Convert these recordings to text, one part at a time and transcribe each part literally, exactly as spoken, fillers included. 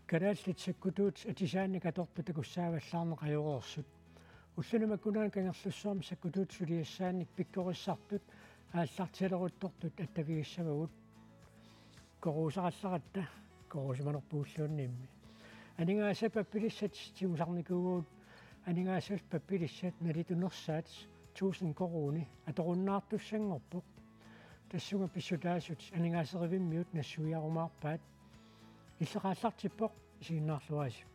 Kalaallit sakkutuut atisaannik atortut takussaavallaarneq ajoreersut. Ulluni makkunaanni Kangerlussuarmi sakkutuut suliassaannik pikkorissartut aallartileruttortut attavigissavagut. Koruusaqallaratta, koruusimanerpugulluunniimmi. Aningaasat pappilissat tigusarnikuuvugut, aningaasat pappilissat nalitunersaat tusind koruuni atorunnaartussanngorpoq. Tassunga pissutaasut aningaaserivimmiut nassuiarumaarpaat. Illit aallartippoq, isiginnaarluarisi.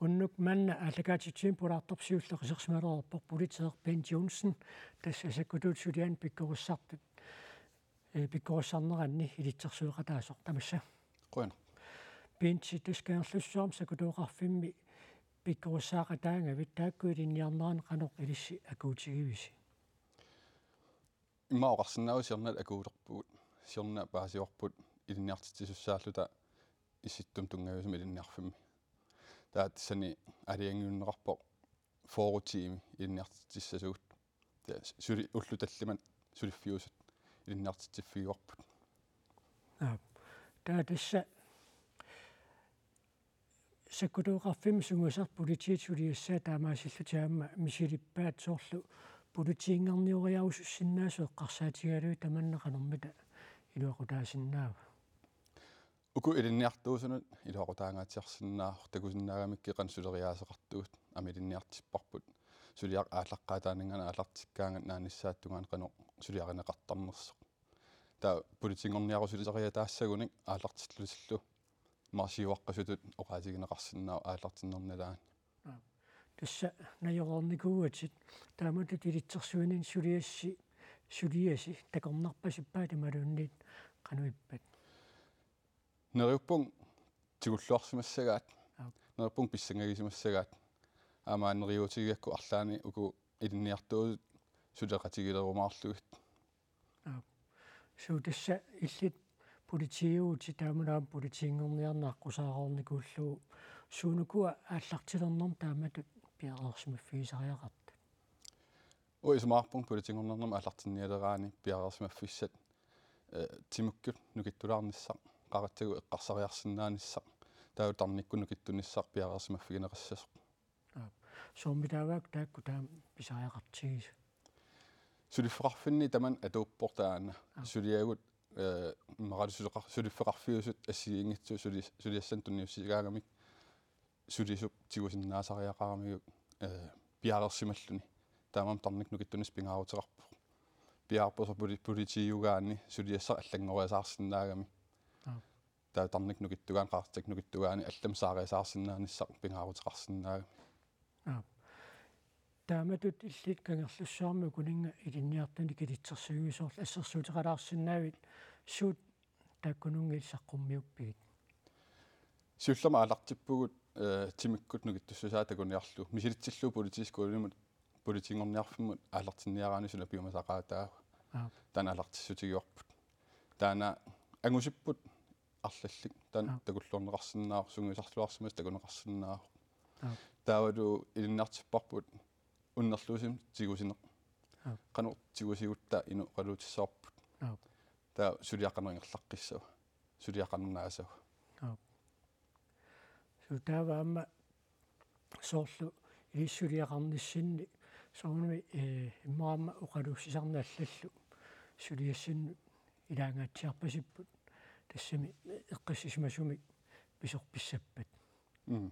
Unnuk manna aallakaatitsivimmi pulaartorput siulleq isersimalereerpoq politeeq Bent Johnsen, tassa sakkutuut suliaannik pikkorissartut, eh, pikkorissarneranni ilitsersueqataasoq, tamassa. Qujanaq. Bent, tassa Kangerlussuarmi sakkutooqarfimmi pikkorissaaqataagavit, taakku ilinniarneranni qanoq ilissi akuutigivisi? Immaqa oqarsinnaavoq siornatigut akuulerpugut, siorna paasivarput ilinniartitsisussaalluta Issittumi tunngaviusumi ilinniarfimmi. Taava tassani aalajangiunneqarpoq fyrre tiimi ilinniartitsissasugut. Taava suli ullut tallimat suliffiusut ilinniartitsiffigivarput. Aap. Taava tassa sakkutooqarfimmi sungiusartut politiit suliassaat taamaasillutik aamma misilippaat, soorlu politiinngornioriarusussinnaasoq eqqarsaatigalugu tamanna qanormita iluaqutaasinnaava? Uku ilinniartuusunut iluaqutaangaatsiarsinnaavoq, takusinnaagamikkit qanoq suleriaaseqartugut aamma ilinniartipparput suliaq aallaqqaataaninngaanniit aallartikkaangat naanissaata tungaanut qanoq suliarineqartarnersoq. Taava politiinngorniarusulisariataassagunik aallartillutillu marsiuaqqasutut oqaatigineqarsinnaavoq aallartinnerni nalaani. Aap. Tassa najoreernikuugatit, taamatut ilitsersuininni suliassi, suliasi takornarpasippat imaluunniit qanoq ippat? Neriuppunga tigulluarsimassagaat, Aap. Neriuppunga pissangagisimassagaat, aamma neriuutigigakku arlaanni uku ilinniartuusut suleqatigilerumaarlugit. Aap. Suu, tassa illit politiiuvutit, taamaalillutit politiinngorniarneq aqqusaareernikuullugu, suunukua aallartilernermi taamatut piareersimaffigisariaqartut? Uanga isumaqarpunga politiinngorniarnermi aallartinnialeraanni piareersimaffissat, eh, timikkut nukittulaarnissaq, qaratsagooq eqqarsariarsinnaanissaq, taava tarnikkut nukittunissaq piareersimaffigineqassasoq. Aap. Soormitaava taakku taama pisariaqartigisut? Suliffeqarfinni tamanna atuuppoq taanna. Aap. Suliagut, eh, immaqalu suleqar-, suliffeqarfiusut assigiinngitsut suli-, suliassanik tunniussagaangamik sulisup tigusinnaasariaqaramiuk, eh, piareersimalluni. Taamaammat tarnikkut nukittunissaq pingaaruteqarpoq. Piareerpoq soorlu poli-, politiiugaanni suliassaq allanngoriasaarsinnaagami. Aap. Taava tarnikkut nukittugaanni, qaratsagooq nukittugaanni allamik saariasaarsinnaanissaq pingaaruteqarsinnaagami. Aap. Taamatut illit Kangerlussuarmi ukuninnga ilinniartunik ilitsersuivisoorl assersuuteqalaarsinnaavit, suut taakkununnga saqqummiuppigit? Siullermik aallartippugut, eh, timikkut nukittussusaa takuniarlugu, misilitsillugu politiskolimut, politiinngorniarfimmut aallartinniaraanni suna piumasaqaataava. Aap. Taanna aallartissutigivarput. Taanna angusipput arlallit, taanna Aap. Takulluarneqarsinnaavoq, sungiusarluarsimasoq takuneqarsinnaavoq. Aap. Taavalu ilinniartipparput unnerluusineq tigusineq. Aap. Qanoq tigusigutta inuk oqaluutissavarput. Aap. Taava suliaq qanoq ingerlaqqissava, suliaq qanoq naasava. Aap. Suu, taava aamma soorlu ilissi suliaqarnissinni soorunami, eh, immaqa aamma oqaluussisarneq allallu suliassinnut ilaangaatsiarpasipput, tassami eqqissisimasumik pisorpissappat? Mm.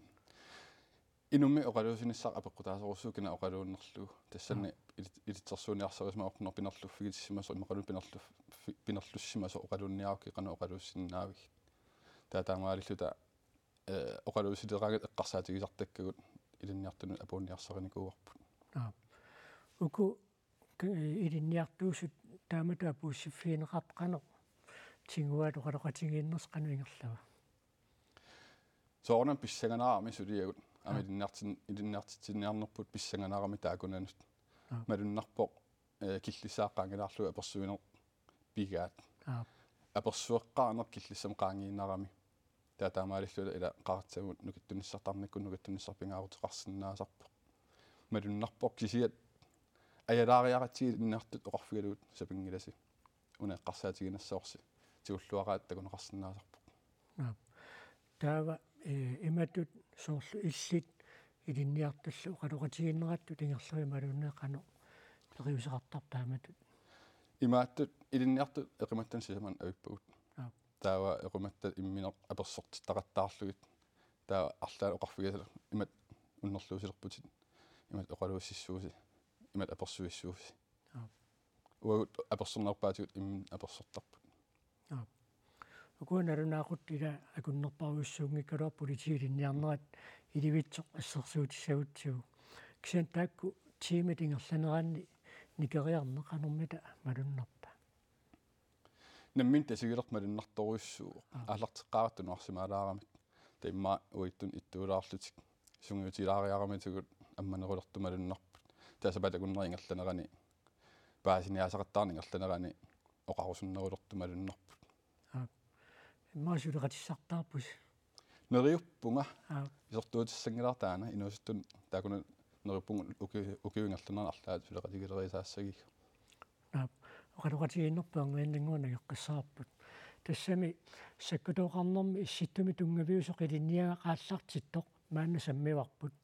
Inummik oqaluussinissaq apeqqutaasorujussuuvoq kina oqaluunnerlugu. Tassani Aap. Ilit-, ilitsersuiniarsarisimasoq, qanoq pinerluffigitissimasoq, immaqaluunniit pinerlu-, pinerlussimasoq oqaluunniarukku qanoq oqaluussinnaaviuk. Taava taamaalilluta, eh, oqaluussileeraangat eqqarsaatigisartakkagut ilinniartunut apuunniarsarinikuuarput. Aap. Uku k-, ilinniartuusut taamatut apuussiffigineqartut qanoq tiguaat oqaloqatigiinnersi, qanoq ingerlava? Soorunami pissanganarami suliagut. Aamma Aap. Ilinniartin-, ilinniartitsiniarnerput pissanganarami taakkunannut. Aap. Malunnarpoq, eh, killissaaq qaangilaarlugu apersuineq pigaat. Aap. Apersueqqaaneq killissamut qaangiinnarami. Taava taamaalilluta ila qaratsagooq nukittunissaq, tarnikkut nukittunissaq pingaaruteqarsinnaasarpoq. Malunnarpoq kisiat Ajalaariaratsigit ilinniartut oqarfigalugit sapinngilarsi. Una eqqarsaatiginassavarsi. Tigulluaqaat takuneqarsinnaasarpoq. Aap. Taava, eh, imatut soorlu illit ilinniartullu oqaloqatigiinneratut ingerlavoq imaluunniit qanoq periuseqartarpa taamatut? Imaattut ilinniartut eqimattanut sisamanut avippagut. Aap. Taava eqimattat imminnut apersortittaqattaarlugit. Taava arlaat oqarfigassat imatut unnerluusilerputit. Imatut oqaluussissuusi. Imatut apersuissuusi. Aap. Uagut apersornerpaatigut imminnut apersortarput. Aap. Ukua nalunaaquttat ila akunnerpaarujussuunngikkaluarput politiit ilinniarnerat ilivitsoq assersuutissagutsigu. Kisianni taakku tiimit ingerlaneranni nikeriarneq qanormita malunnarpa? Nammineq tasigileq malunnartorujussuuvoq. Aap. Aallarteqqaaratta nunarsimaalaaramik. Taava immaqa uagutsinnut ittuulaarlutik. Sungiutilaariaramitigut ammanerulertut malunnarput. Taava sapaatip akunneri ingerlanerani, paasiniaasaqattaarneq ingerlanerani oqarusunnerulertut malunnarput. Aap. Immaqa suleqatissartaarpusi? Neriuppunga. Aap. Isertuutissanngilara taanna inuusuttut taakkunani neriuppunga uki-, ukiup ingerlanerani arlaat suleqatigileriisaassagikka. Aap, oqaloqatigiinnerput anguniannguaq nangeqqissaarput. Tassami sakkutooqarnermi Issittumi tunngaviusoq ilinniagaq aallartittoq maanna sammivarput.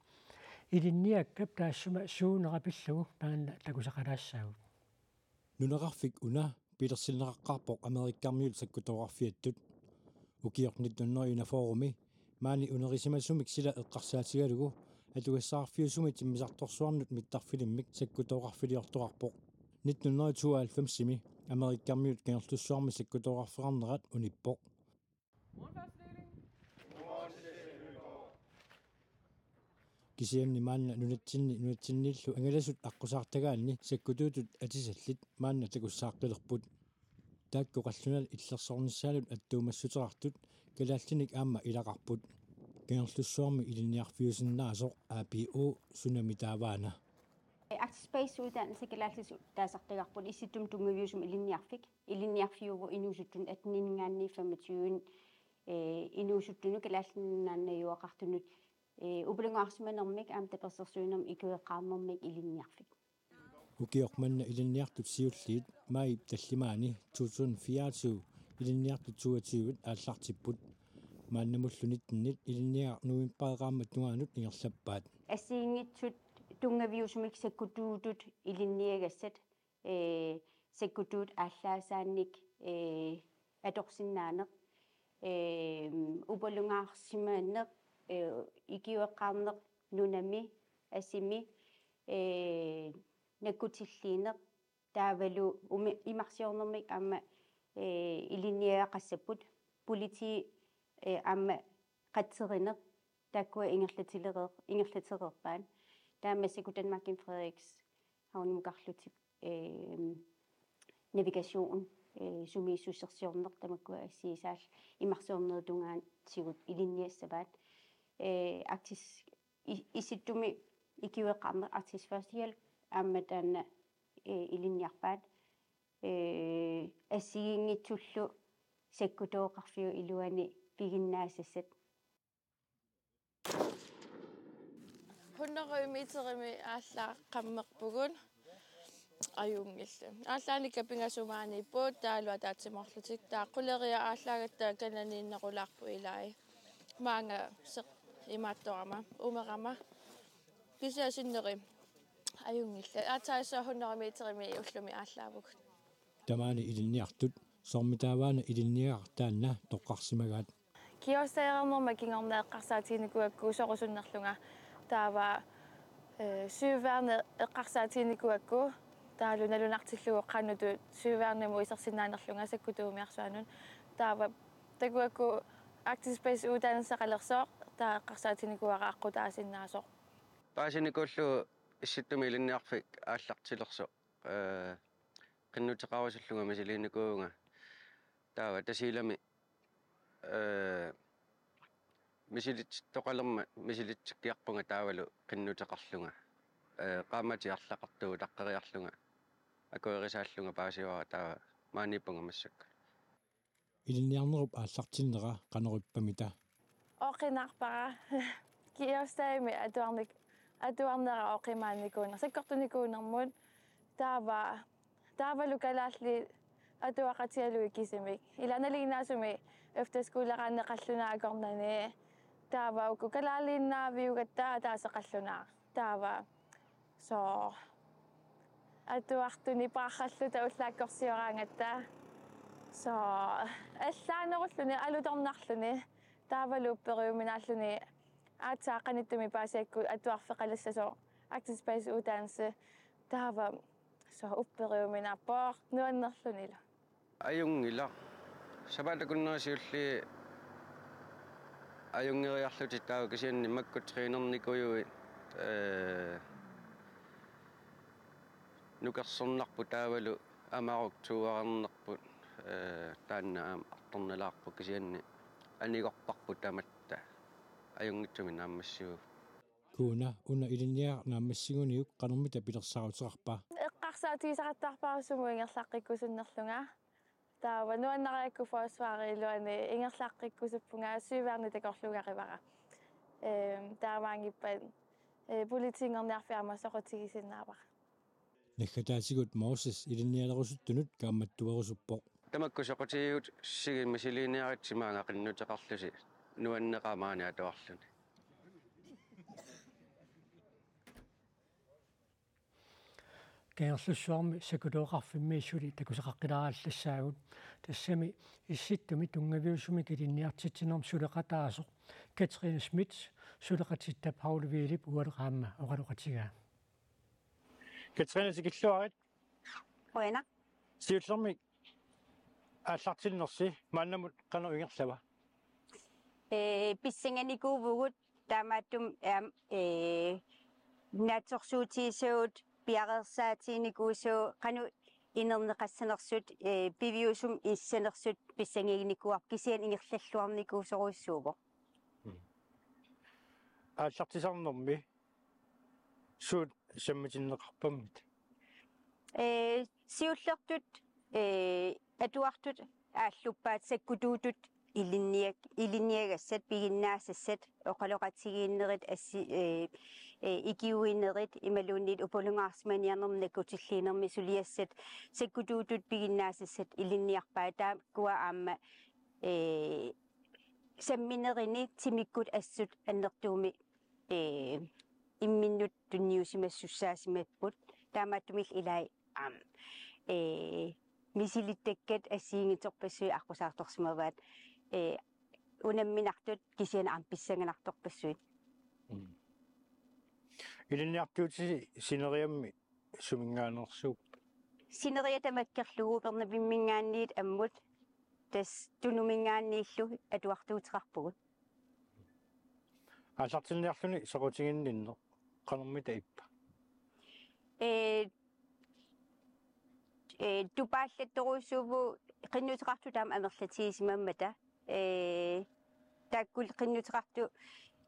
Ilinniakkap taassuma suunera pillugu maanna takusaqalaassaagut. Nunaqarfik una pilersinneqaqqaarpoq Amerikkarmiut sakkutooqarfiattut. Ukioq nitten hundrede enogfyrremi maani unerisimasumik sila eqqarsaatigalugu atugassaqarfiusumi timmisartorsuarnut mittarfilimmik sakkutooqarfiliortoqarpoq. Nitten hundrede tooghalvfemsimi Amerikkarmiut Kangerlussuarmi sakkutooqarfeqarnerat unippoq. Kisianni maanna nunatsinni nunatsinniillu angalasut aqqusaartagaanni sakkutuutut atisallit maanna takussaaqqilerput. Taakku qallunaat illersornissaannut attuumassuteqartut kalaallinik aamma ilaqarput. Kangerlussuarmi ilinniarfiusinnaasoq A P O sunami taavaana. Arktisk Base Uddannelse kalaallisut taasartagarput Issittumi tunngaviusumi ilinniarfik. Ilinniarfiuvoq inuusuttunut atteninngaanniit femogtyve, eh, inuusuttunut Kalaallit Nunaannajuaqartunut, eh, upalungaarsimanermik aamma tapersersuinermik ikiueqqaarnermik ilinniarfik. Ukioq manna ilinniartut siulliit maajip tallimaani to tusind fireogtyve ilinniartut toogtyve aallartipput. Maannamullu nittenit ilinniagaq novembarip qaammatit tungaanut ingerlappaat. Assigiinngitsut tunngaviusumik sakkutuutut ilinniagassat, eh, sakkutuut aallaasaannik, eh, atorsinnaaneq, eh, upalungaarsimaneq, eh, ikiueqqaarneq nunami, asimi, eh, nakkutilliineq, taavalu umi-, imarsiornermik aamma, eh, ilinniagaqassapput, politi, eh, aamma qatserineq, taakkua ingerlatilereer-, ingerlatereerpaat. Taava massakkut Danmarkimi Frederikshavnimukarlutik, eh, navigation, eh, sumiissusersiorneq tamakkua assigisaat imarsiornerup tungaatigut ilinniassavaat. Eh, Arktis i-, Issittumi ikiueqqaarneq Arktisk Førstehjælp aamma taanna, eh, ilinniarpaat. Eh, assigiinngitsullu sakkutooqarfiup iluani piginnaasassat. Hundrede meterimi aallaqqammerpugut ajunngillat. Aallaanikka pingasut maaniipput, taavalu ataatsimoorlutik, taava quleriaat aallaagatta kananiinnerulaarput ilai. Maanga seq imaattorama, umerama. Kisianni sinneri ajunngillat. Aatsaat hundrede meterimi ullumi aallaavugut. Tamaani ilinniartut, soormi taavaana ilinniagaq taanna toqqarsimagaat. Geostagereernerma kingorna eqqarsaatiginikuugakku sorusunnerlunga. Taava, eh, søværnet eqqarsaatiginikuugakku, taavalu nalunartillugu qanoq søværnemut isersinnaanerlunga sakkutuumiarsuanut. Taava takuakku Arktisk Base Uddannelseqalersoq, taava eqqarsaatiginikuuara aqqutaasinnaasoq. Paasinikuullugu Issittumi ilinniarfik aallartilersoq, eh, qinnuteqarusullunga misiliinikuuvunga. Taava Tasiilami, eh, misilittoqalermat misilitsikkiarpunga taavalu qinnuteqarlunga. Eh, qaammatit arlaqartut utaqqeriarlunga. Akuerisaallunga paasivara, taava maaniippunga massakkut. Ilinniarnerup aallartinnera qanorippamita? Ooqqinnarpara. Geostagemi atuarnik-, atuarnera ooqqimaannikuuner-, sakkortunikuunermut, Taava, taavalu kalaallit atuaqatigalugit kisimik. Ilaa nalinginnaasumik efterskoleraanni qallunaat akornanni. Taava uku kalaaliinnaaviugatta ataaseq qallunaaq. Taava. So. Atuartunik paarralluta ullaakkorsioraangatta. So. Allaanerulluni, alutornarluni. Taavalu upperiuminaalluni aatsaat qanittumi paasigakkit atuarfeqalissasoq Arctic Space Uddannelse. Taava so upperiuminaappoq nuannerlunilu. Ajunngilaq. Sapaatip akunneri siulliit ajunngeriarlutik taava kisianni makku trænernikuuguit, ee, nukersornarput taavalu amaruk toernerput, ee, taanna aamma artornalaarpoq kisianni anigorparput tamatta ajunngitsumik naammassivugut. Kuuna una ilinniagaq naammassiguniuk qanormita pilersaaruteqarpa? Eqqarsaatigisaqattaarpara sumut ingerlaqqikkusunnerlunga. Taava nuannarigakku forsvarip iluani ingerlaqqikkusuppunga søværnit takorluugarivara. Ehm, taamaanngippat, eh, politiinngorniarfik aamma soqutigisinnaavara. Naggataatigut Moses ilinnialerusuttunut kaammattuerusuppoq. Tamakku soqutigigutsigit misiliiniaritsi maanga qinnuteqarlusi nuanneqaaq maani atuarluni. Kangerlussuarmi sakkutooqarfimmi suli takusaqaqqilaarallassaavut. Tassami Issittumi tunngaviusumik ilinniartitsinermut suleqataasoq Katrine Schmidt suleqatitta Paul Wiehlip ualeqaama oqaloqatigaa. Katrine, tikilluarit. Qujanaq. Siullermik aallartinnersi maannamut qanoq ingerlava? Ee, pissanganikuuvugut taamaattumik, aam, ee, naatsorsuutigisagut piareersaatiginikuusagut qanoq inerneqassanersut, ee, piviusumik inissanersut pissanganikuuarput kisianni ingerlalluarnikuusorujussuuvoq. Mm. Aallartisarnermi suut sammitinneqarpammit? Ee, siullertut, ee, atuartut aalluppaat sakkutuutut ilinniak-, ilinniagassat, piginnaasassat, oqaloqatigiinnerit, assi-, ee, ee, ikiuinerit, imaluunniit upalungaarsimaniarnermut nakkutilliinermik suliassat, sakkutuutut piginnaasassat ilinniarpaat, taakkua aamma, ee, samminerini timikkut assut annertuumik, ee, imminnut tunniusimasussaasimapput, taamaattumillu ilai aamma, ee, misilittakkat assigiinngitsorpassuit aqqusaartorsimavaat, ee, unamminartut kisianni aamma pissanganartorpassuit. Mm. Ilinniartuutisi sineriammi suminngaanneersuupput? Sineriak tamakkerlugu Upernavimminngaanniit ammut, tassa Tunuminngaanniillu atuartuuteqarpugut. Aallartinniarluni soqutiginninneq qanormita ippa? Ee, ee, tupaallattorujussuuvugut qinnuteqartut taama amerlatigisimammata. Ee, taakkulu qinnuteqartut,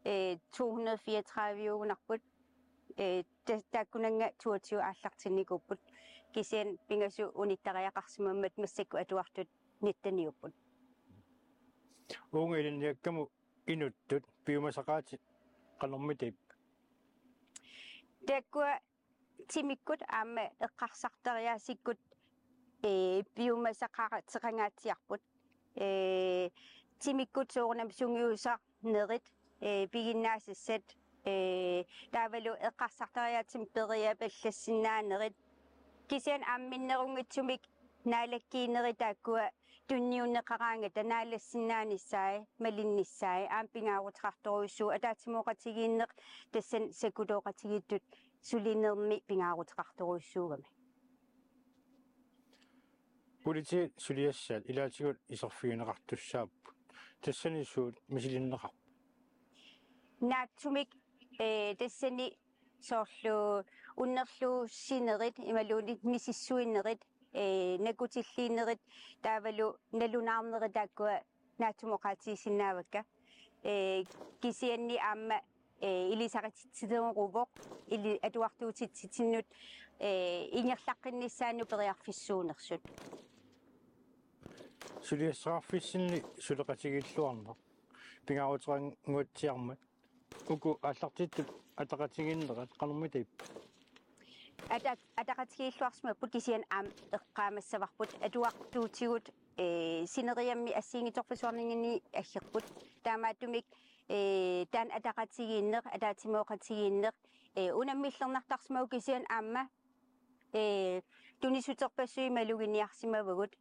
ee, to hundrede fireogtredive-ugunarput. Ee, ta-, taakkunannga toogtyve aallartinnikuupput. Kisianni pingasut unittariaqarsimammat massakkut atuartut nitten-iupput. Uunga ilinniakkamut inuttut piumasaqaatit qanormita ippa? Taakkua timikkut aamma eqqarsartariaatsikkut, ee, piumasaqaateqangaatsiarput. Ee, timikkut soorunami sungiusarnerit, ee, piginnaasassat, ee, taavalu eqqarsartariaatsimik periapallassinnaanerit. Kisianni aamma minnerunngitsumik naalakkiinerit taakkua tunniunneqaraangata naalassinnaanissaat, malinnissaat, aamma pingaaruteqartorujussuuvoq, ataatsimooqatigiinneq tassani sakkutooqatigiittut sulinermi pingaaruteqartorujussuugami. Politiit suliassaat ilaatigut iserfigineqartussaapput. Tassani suut misilinneqarpa? Naatsumik, ee, tassani soorlu unnerluussinerit, imaluunniit misissuinerit, ee, nakkutilliinerit, taavalu nalunaarnerit taakkua naatsumik oqaatigisinnaavakka. Ee, kisianni aamma, ee, ilisarititsineruvoq, ili-, atuartuutitsitsinnut, ee, ingerlaqqinnissaannut periarfissuunersut. Suliassaqarfissinni suleqatigiilluarneq pingaaruteqanguatsiarmat, uku aallartittut ataqatigiinnerat qanormita ippa? Ata-, ataqatigiilluarsimapput kisianni aamma eqqaamassavarput atuartuutigut, ee, sineriammi assigiinngitsorpassuarninginni aggerput. Taamaattumik, ee, taanna ataqatigiinneq, ataatsimooqatigiinneq, ee, unammillernartarsimavoq kisianni aamma, ee, tunissuterpassuit maluginiarsimavagut,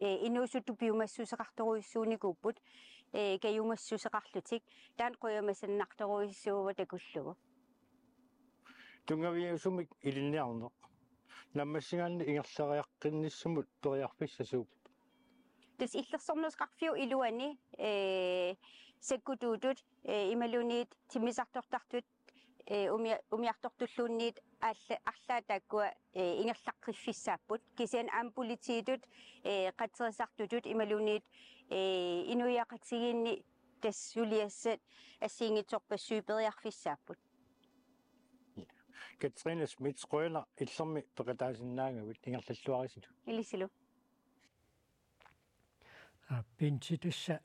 ee, inuusuttut piumassuseqartorujussuunikuupput, ee, kajumassuseqarlutik, taanna qujamasannartorujussuuvoq takullugu. Tunngaviusumik ilinniarneq. Naammassigaanni ingerlariaqqinnissamut periarfissasuup. Tassa illersornerusaqarfiup iluani, ee, sakkutuutut, ee, imaluunniit timmisartortartut, ee, umia-, umiartortulluunniit alla-, arlaat taakkua, ee, ingerlaqqiffissaapput. Kisianni aamma politiitut, ee, qatserisartutut imaluunniit, ee, inuiaqatigiinni tassa suliassat assigiinngitsorpassuit periarfissaapput. Katrine Schmidt, qujanaq illermi peqataasinnaagavit, ingerlalluarisilu. Ilissilu. Aa, Bente, tassa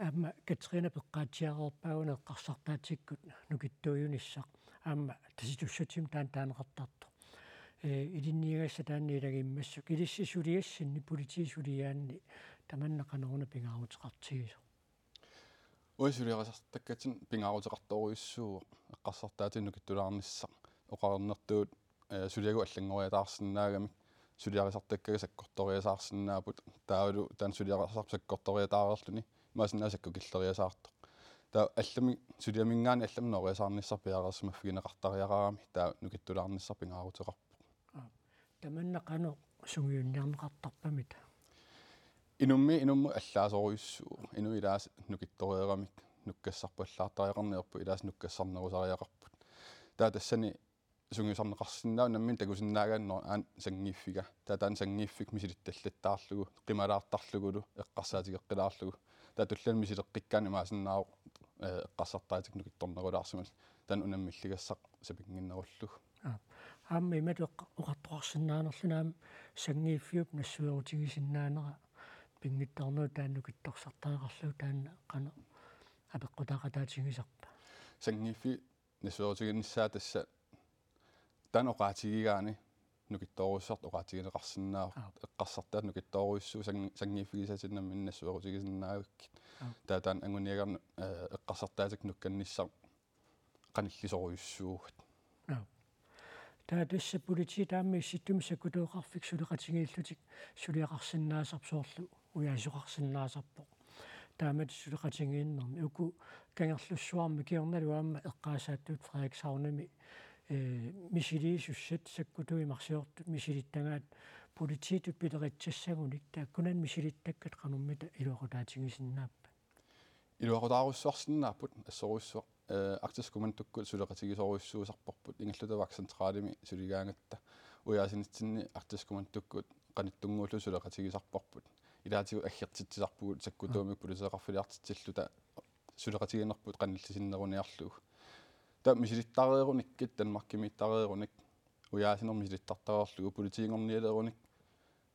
aamma Katrine peqqaatsiareerpaa una eqqarsartaatsikkut nukittuujunissaq. Aamma tasitussatsimik taanna taaneqartartoq. Ee, ilinniagassat taanna ilagimmassuk. Ilissi suliassinni, politiit suliaanni tamanna qanoruna pingaaruteqartigisoq? Uagut suliarisartakkatsinnut pingaaruteqartorujussuuvoq eqqarsartaatsikkut nukittulaarnissaq. Oqarnertuut, ee, suliagut allanngoriataarsinnaagamik, suliarisartakkagut sakkortoriasaarsinnaapput, taavalu taanna suliarisarput sakkortoriataareerluni imaassinnaavoq sakkukilleriasaartoq. Taava allamik, suliaminngaanniit allamik noriasaarnissaq piareersimaffigineqartariaqarami, taava nukittulaarnissaq pingaaruteqarpoq. Aa, tamanna qanoq sungiunniarneqartarpamita? Inummiit inummut allaasorujussuuvoq. Inuit ilaasa nukittoreeramik nukkassarpallaartariaqarneq ajorput, ilaasa nukkassarnerusariaqarput. Taava tassani sungiusarneqarsinnaavoq nammineq takusinnaagaanni, nå, aana sanngiiffiga. Taava taanna sanngiiffik misilittallattaarlugu, qimalaartarlugulu, eqqarsaatigeqqilaarlugu. Taava tulliani misileqqikkaanni imaassinnaavoq, ee, eqqarsartaatsikkut nukittornerulaarsimallugu. Taanna unammilligassaq sapinnginnerullugu. Aa. Aamma imatut oqa-, oqartoqarsinnaanerluni aamma sanngiiffiup nassuerutigisinnaanera pinngitsoornagu taanna nukittorsartariaqarlugu, taanna qanoq apeqqutaaqataatigisarpa? Sanngiiffiup nassuerutiginissaa tassa taanna oqaatigigaanni nukittoorujussuartut oqaatigineqarsinnaavoq. Aap. Eqqarsartaat nukittoorujussuit sanng-, sanngiiffigisatit nammineq nassuerutigisinnaagakkit. Aap. Taava taanna anguniagarneq, ee, eqqarsartaatsikkut nukkannissaq qanillisorujussuuvoq. Aap. Taava tassa politiit aamma Issittumi Sakkutooqarfik suleqatigiillutik suliaqarsinnaasarput, soorlu ujaasoqarsinnaasarpoq. Taamatut suleqatigiinnermi uku Kangerlussuarmi kingornalu aamma eqqaasaattut Frederikshavnimi, ee, misiliisussat sakkutuut imarsiortut misilittagaat politiitut pileritsassagunik, taakkunani misilittakkat qanormita iluaqutaatigisinnaapput? Iluaqutaarujussuarsinnaapput assorujussuaq, ee, Arktisk Kommandokkut suleqatigisorujussuusarparput, ingerluttuaq Vagtcentralimi suligaangatta. Ujaasinitsinni Arktisk Kommandokkut qanittunnguulluta suleqatigisarparput. Ilaatigut aggertitsisarpugut sakkutuumik politeeqarfiliartitsilluta suleqatiginerput qanillisinneruniarlugu. Taava misilittareerunikkit, Danmarkimiittareerunik, ujaasineq misilittartareerlugu, politiinngornialerunik,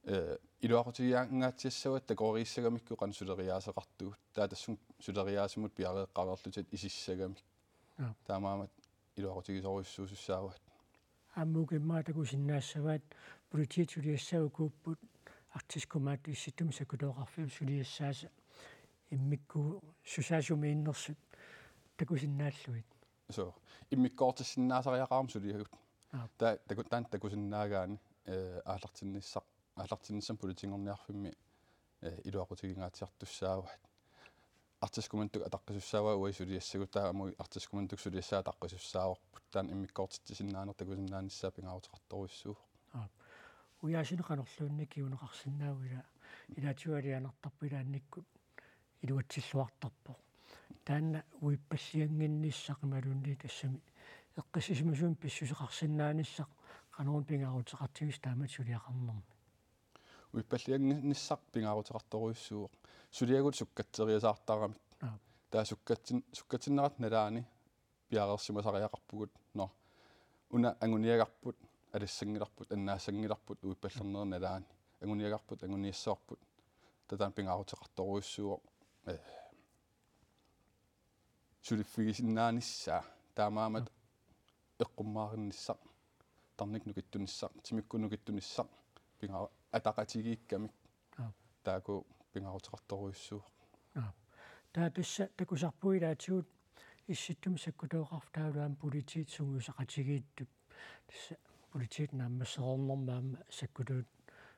ee, iluaqutigigaangaatsiassavaat takoriissagamikku qanoq suleriaaseqartugut. Taava tassunga suleriaasimut piareeqqareerlutik isissagamik. Aap. Taamaammat iluaqutigisorujussuusussaavaat. Aamma uku immaqa takusinnaassavaat, politiit suliassaat ukuupput Arktisk Kommando Issittumi Sakkutooqarfiup suliassaasa immikkuussusaa sumiinnersut takusinnaallugit? Suu, immikkoortissinnaasariaqarami suliagut. Aap. Taava taku-, taanna takusinnaagaanni, ee, aallartinnissaq, aallartinnissamut politiinngorniarfimmi, ee, iluaqutigingaatsiartussaavaat. Arktisk Kommando ataqqisussaavat uagut suliassagut, taava aamma Arktisk Kommandop suliassaat ataqqisussaavarput. Taanna immikkoortitsisinnaaneq takusinnaanissaa pingaaruteqartorujussuuvoq. Aap. Ujaasineq qanorluunniit kinguneqarsinnaava, ila-, ilaatigut alianartarpoq, ilaannikkut iluatsilluartarpoq. Taanna uippalliannginnissaq imaluunniit tassami eqqissisimasumik pissuseqarsinnaanissaq qanoruna pingaaruteqartigisoq taamatut suliaqarnermi? Uippalliannginnissaq pingaaruteqartorujussuuvoq. Suliagut sukkatseriasaartaramik. Aap. Taava sukkatsin-, sukkatsinnerata nalaani piareersimasariaqarpugut. Nå, una anguniagarput, alisanngilarput, annaassanngilarput uippallernerata nalaani. Anguniagarput, anguniassavarput. Taava taanna pingaaruteqartorujussuuvoq, ee, suliffigisinnaanissaa. Taamaammat eqqummaarinnissaq. qitarnit nukittunissaq, timikkut nukittunissaq pinga-, ataqatigiikkamik. Aap. Taakku pingaaruteqartorujussuuvoq. Aap. Taava tassa takusarpugut ilaatigut Issittumi sakkutuuqarfik taavalu aamma politiit sungiusaqatigiittut. Tassa politiit naammassereernermi aamma sakkutuut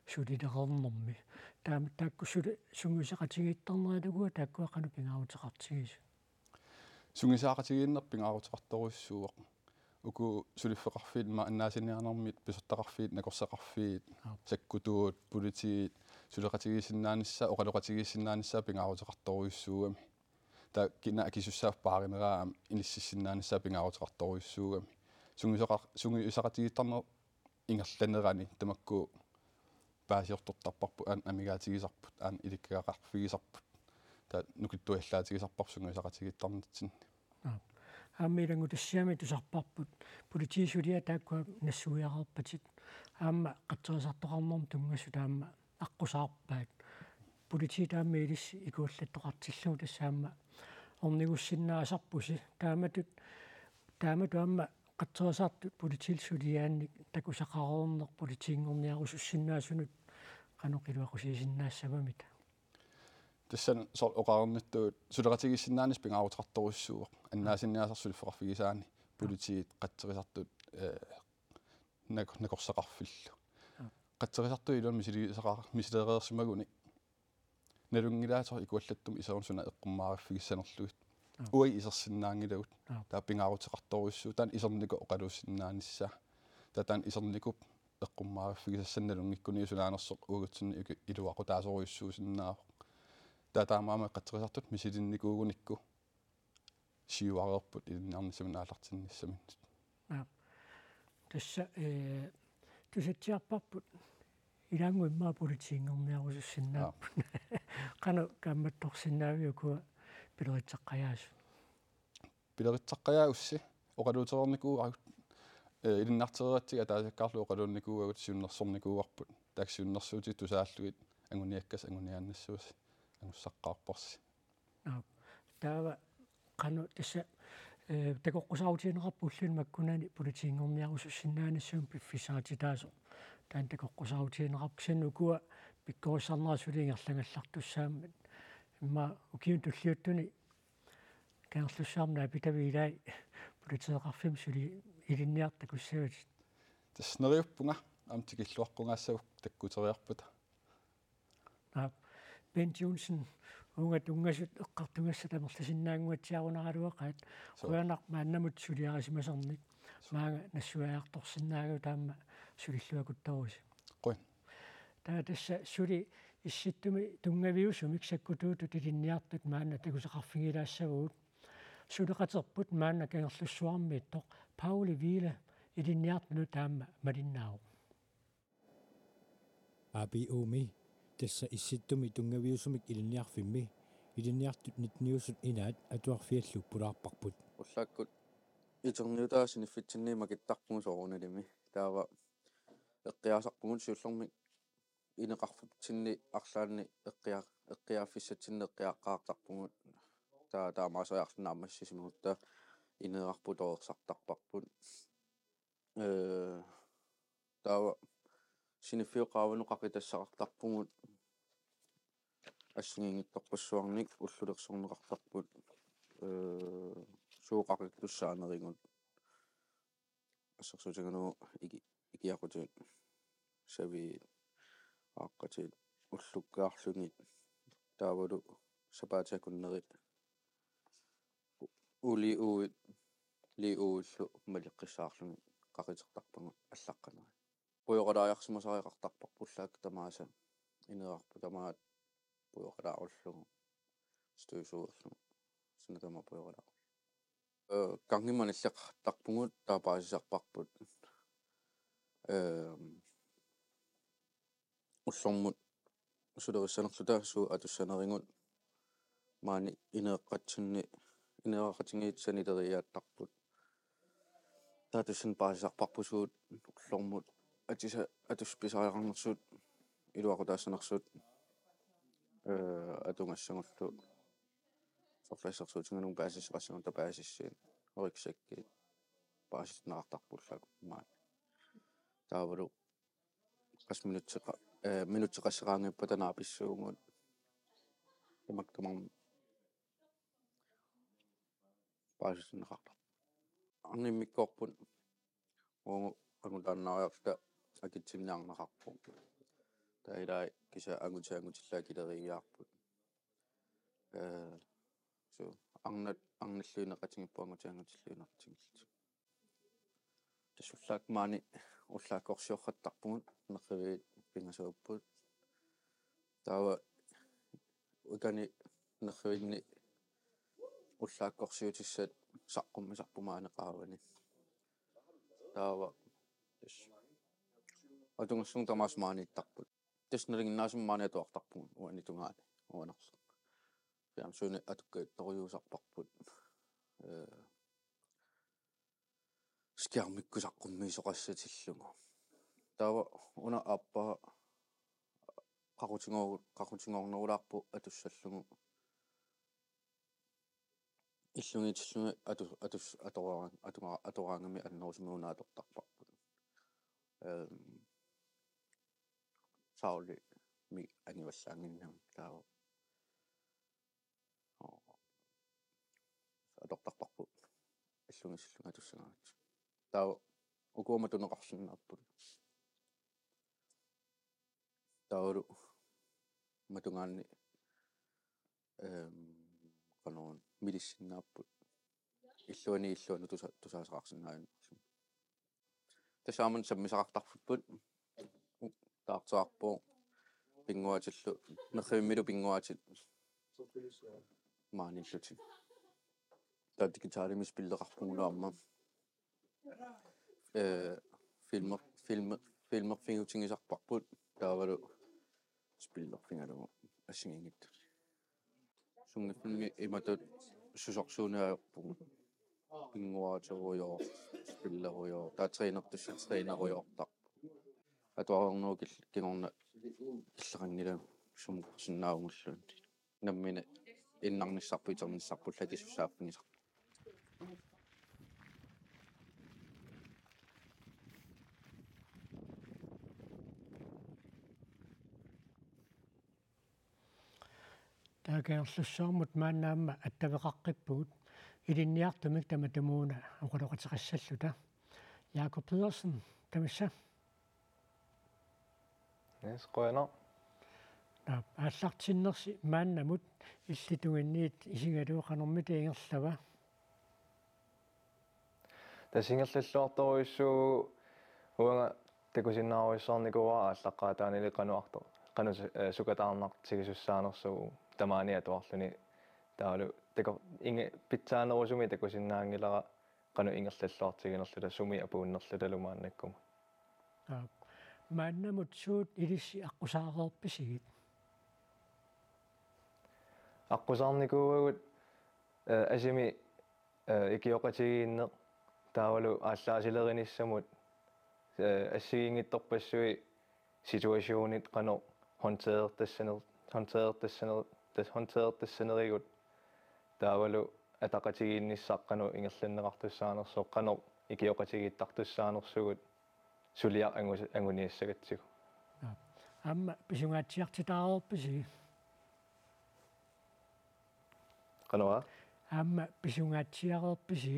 sulilereernermi. Taama taakku suli-, sungiusaqatigiittarnerat uku taakkua qanoq pingaaruteqartigisut? Sungiusaqatigiinneq pingaaruteqartorujussuuvoq. Uku suliffeqarfiit ma-, annaasiniarnermit pisortaqarfiit, nakorsaqarfiit, Aap. sakkutuut, politiit, suleqatigiissinnaanissaa, oqaloqatigiissinnaanissaa pingaaruteqartorujussuugami. Taava kina akisussaaffigineraa aamma inississinnaanissaa pingaaruteqartorujussuugami. Sungiusaqar-, sungiusaqatigiittarneq ingerlanerani tamakku paasiortortarparput, aamma amigaatigisarput, aamma ilikkagaqarfigisarput. Taava nukittuallaatigisarparput sungiusaqatigiittarnitsinni. Aap. Aamma ilanngutassiami tusarparput politiit suliat taakkua nassuiareerpatit. Aamma qatserisartoqarnermut tunngasut aamma aqqusaarpaat. Politiit aamma ilissi ikuallattoqartillugu tassa aamma ornigussinnaasarpusi. Taamatut, taamatut aamma qatserisartut politiit suliaannik takusaqareerneq politiinngorniarusussinnaasunut qanoq iluaqusiisinnaassavamita? Tassani soorlu oqarnittut suleqatigiissinnaanissaq pingaaruteqartorujussuuvoq. Annaasiniaasarsi suliffeqarfigisaani politiit qatserisartut, eh, nak-, nakorsaqarfillu. Aap. Qatserisartut iluani misilisaqar-, misilereersimagunik nalunngilaat soorlu ikuallattumik iseruni suna eqqummaariffigissanerlugit. Aap. Uagut isersinnaanngilagut. Aap. Taava pingaaruteqartorujussuuvoq taanna isernikut oqaluussinnaanissaa. Taava taanna isernikup eqqummaariffigisassani nalunngikkuniuk sunaanersoq uagutsinnut iki-, iluaqutaasorujussuusinnaavoq. Taava taamaammat qatserisartut misilinnikuugunikku siuareerput ilinniarnissamut aallartinnissaminnut. Aap. Tassa, eh, tusatsiarparput ilaannguit immaqa politiinngorniarusussinnaapput. Aap. Qanoq kaammattorsinnaaviuk ukua pileritseqqajaasut? Pileritseqqajaassi oqaluutereernikuuagut, eh, ilinniartereeratsigit ataasiakkaarlugit oqaluunnikuuagut siunnersornikuuarput. Taakku siunnersuutit tusaallugit anguniakkassasi anguniaannassuussi angussaqqaarparsi. Aap. Taava qanoq tassa, eh, takoqqusaarutigineqarpa ulluni makkunani politiinngorniarusussinnaanissamut piffissaatitaasoq? Taanna takoqqusaarutigineqarpa kisianni ukua pikkorissarnerat suli ingerlagallartussaammat. Immaqa ukiuni tulliuttuni Kangerlussuarmi naapitavit ilai politeeqarfimmut suli ilinniartut takussavatit? Tassa neriuppunga aamma tikilluaqqugaassavut takkuteriarpata. Aap. Bent Johnsen, uunga tunngasut eqqartugassat amerlasinnaannguatsiarunaraluaqaat. Suu. Qujanaq maannamut suliarisimasannik. Suu. Maanga nassuiartorsinnaagavit taama sulilluaqquttaarussi. Qujan. Taava tassa suli Issittumi tunngaviusumik sakkutuutut ilinniartut maanna takusaqarfigilaassavagut. Suleqaterput maanna Kangerlussuarmiittoq Pauli Wiele ilinniartunut taama malinnaavoq. A B U-mi, tassa Issittumi tunngaviusumik ilinniarfimmi, ilinniartut nitteniusut inaat atuarfiallu pulaarparput. Ullaakkut iterniutaat siniffitsinni makittarpugut soorunalimi. Taava eqqiaasarpugut siullermik ineqarfitsinni arlaanni eqqia-, eqqiaaffissatsinni eqqiaaqqaartarpugut. Taa-, taamaaseriarluni naammassisimagutta ineerarput torersartarparput. Ee, taava siniffiup qaavanut qaqitassaqartarpugut. Assigiinngitsorpassuarnik ullulersorneqartarput. Ee, suut qaqittussaanerivut. Assersuutigalugu iki-, ikiaqutit, saviit, aaqqatit, ullukkaarlugit, taavalu sapaatip akunneri uli uit, li uillu maleqqissaarlugit qaqitertarpagut allaqqaneri. Pujoqalaariarsimasariaqartarparput ullaakkut tamaasa, ineerarput tamaat pujoqalaarullugu, støvsugerlugu, suna tamaat pujoqalaarullugu. Ee, gangimut anilleqartarpugut, taava paasisarparput. Ee, ullormut sulerissanerluta suut atussanerigut maani ineeqqatsinni, ineeqatigiit sanileriaattarput. Taava tassani paasisarparput suut ullormut atisa-, atusat pisariaqarnersut, iluaqutaassanersut, ee, atugassagullu. Soorlu assersuutigalugu paasissaqassagutta paasissaat, rygsækkit, paasitinneqartarput ullaakkut maani. Taavalu qassit minutsit qa-, eh, minutsit qassit qaangiuppata naapissuugut. Tamakku tamarmik paasitinneqartarput. Arnat immikkoorput. Uagut angutaannariarluta akitsinniarneqarpoq. Taava ilai kisianni angutit angutillu akileriiaarput. Eh, so, arnat, arnallu ineqatigiippoq, angutit angutillu ineqatigiillutik. Tassa ullaakkut maani ullaakkorsiortarpugut, nerrivik pingasuupput. Taava ikani nerrivinni ullaakkorsiutissat saqqummisarput maani qaavani. Taava tassa atugassagut tamaasa maaniittarput. Tassa nalinginnaasumik maani atuartarpugut uani tungaani uanerlu. Fjernsyni atukkattorujussuusarparput. Eh, skærmikkut saqqummiisoqassatillugu. Taava una aappaa qaqutigoor-, qaqutigornerulaarpoq atussallugu. Illugiitillugit atu-, atus-, atoraan-, atunga-, atoraangami annerusumik una atortarparput. Ehm, Saulimik angivallaannginnami taava. Oo. Atortarparput. Illugiitillugit atussagaangatsigu. Taava ukua matuneqarsinnaapput. Taavalu matugaanni, ehm, qanoq milissinnaapput. Illuani illuanut tusa-, tusaasaqarsinnaajunnaarluni. Tassa aamma sammisaqartarfipput. Taartoqarpoq pinnguaatillu, nerrivimmilu pinnguaatit maaniillutik. Taava digitalimik spilleqarpugut aamma. Eh, filmer-, filmer-, filmerfigutigisarparput taavalu spillerfigalugu assigiinngitsut. Sunngiffimmi imatut susorsuuneq ajorpugut. Pinnguaaterujoor, spillerujoor, taava trænertussat trænerujoortarput. Atuarnerup kil-, kingorna killeqanngilagut sumukkorsinnaavunngulluunniit. Nammineq innarnissarput, iternissarput, akisussaaffigisarput. Taava Kangerlussuarmut maanna aamma attaveqaqqippugut, ilinniartumik tamatumuuna oqaloqateqassalluta. Jakob Pedersen, tamassa. Yes, qujanaq. Nå, aallartinnersi maannamut illit tunginniit isigalugu qanormita ingerlava? Tassa ingerlalluartorujussuuvugut, uanga takusinnaarujussuarnikuuara aallaqqaataanili qanoq artoq, qanoq su-, eh, sukataarnartigisussaanersugut tamaani atuarluni. Taavalu taku-, inge-, pitsaanerusumik takusinnaanngilara qanoq ingerlalluartiginerluta, sumi apuunnerlutalu maannakkut. Aap. Maannamut suut ilissi aqqusaareerpisigit? Aqqusaarnikuuagut, eh, asimi, eh, ikioqatigiinneq taavalu aallaasilerinissamut, eh, assigiinngitsorpassuit situationit qanoq håndterertassaner-, håndterertassaner-, tas-, håndterertassanerigut taavalu ataqatigiinnissaq qanoq ingerlanneqartussaanersoq, qanoq ikioqatigiittartussaanersugut suliaq angu-, anguniassagatsigu. Aap. Aamma pisungaatsiartitaareerpisi? Qanoq? Aamma pisungaatsiareerpisi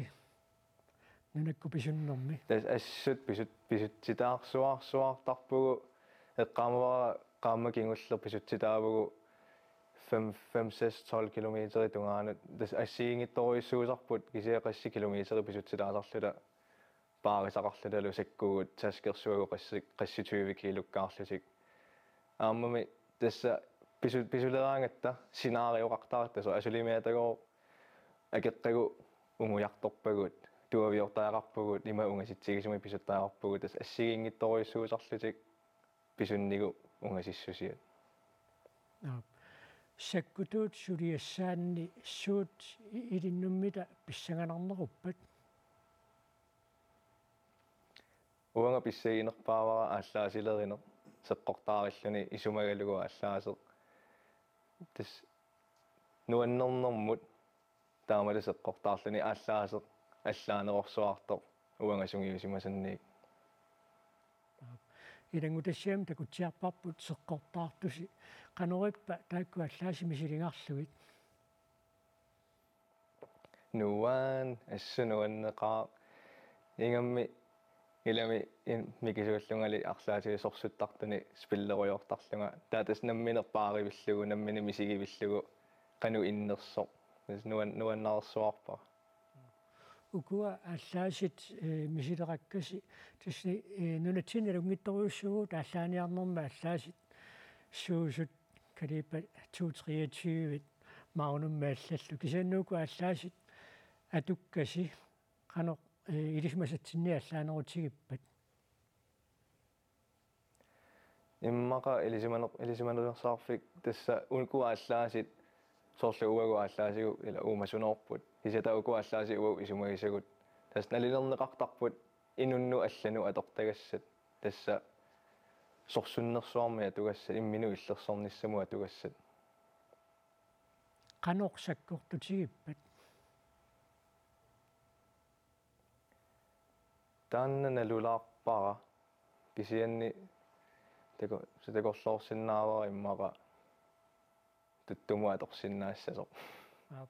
nunakkut pisunnermi? Tassa assut pisut-, pisutsitaarsuaarsuaartarpugut, eqqaamavara qaammat kingulleq pisutsitaavugut fem, fem, seks, tolv kilometerit tungaanut. Tassa assigiinngitsorujussuusarput kisianni qassit kilometerit pisutsitaasarluta, paarisaqarlutalu sakkugut, taskersuagut qassi-, qassit tyve kiilukkaarlutik. Aammami tassa pisu-, pisuleraangatta scenaarioqartaratta, soorlu asulimeatagooq akeqqagut ungujartorpagut, tuaviortariaqarpugut, ima ungasitsigisumik pisuttariaqarpugut, tassa assigiinngitsorujussuusarlutik pisunnigut ungasissusiat. Aap. Sakkutuut suliassaanni suut i-, ilinnummi pissanganarneruppat? Uanga pissaginerpaavara aallaasilerineq, seqqortaarilluni isumagalugu aallaaseq. Tassa nuannernermut taamalu seqqortaarluni aallaaseq allaanerorsuartoq uanga sungiusimasannik. ilanngutassiami takutsiarparput seqqortaartusi. Qanorippa taakku allaasit misilingarlugit? Nuan, assut nuanneqaaq. Ingammik ilami in-, mikisuullungali arlaatigut sorsuttartuni spillerujoortarlunga. Taava tassa nammineq paarivillugu, nammineq misigivillugu, qanoq innersoq. Tassa nuan-, nuannaarsuarpara. Ukua allaasit, eh, misilerakkasi, tassa, eh, nunatsinni nalunngitsorujussuuvugut aallaaniarnermi allaasit suusut kaliber to treogtyve Magnumik allallu. Kisianni ukua allaasit atukkasi qanoq, eh, ilisimasatsinni allaanerutigippat? Immaqa ilisimaner-, ilisimanersaarfik tassa ukua allaasit soorlu uagut aallaasigut ila uumasunoorput. Kisianni ukua allaasit uagut isumagisagut. Tassa nalilerneqartarput inunnut allanut atortagassat. Tassa sorsunnersuarmik atugassat, imminut illersornissamut atugassat. Qanoq sakkortutigippat? Taanna nalulaarpara kisianni taku-, se takorloorsinnaavara immaqa tuttumut atorsinnaassasoq. Aap.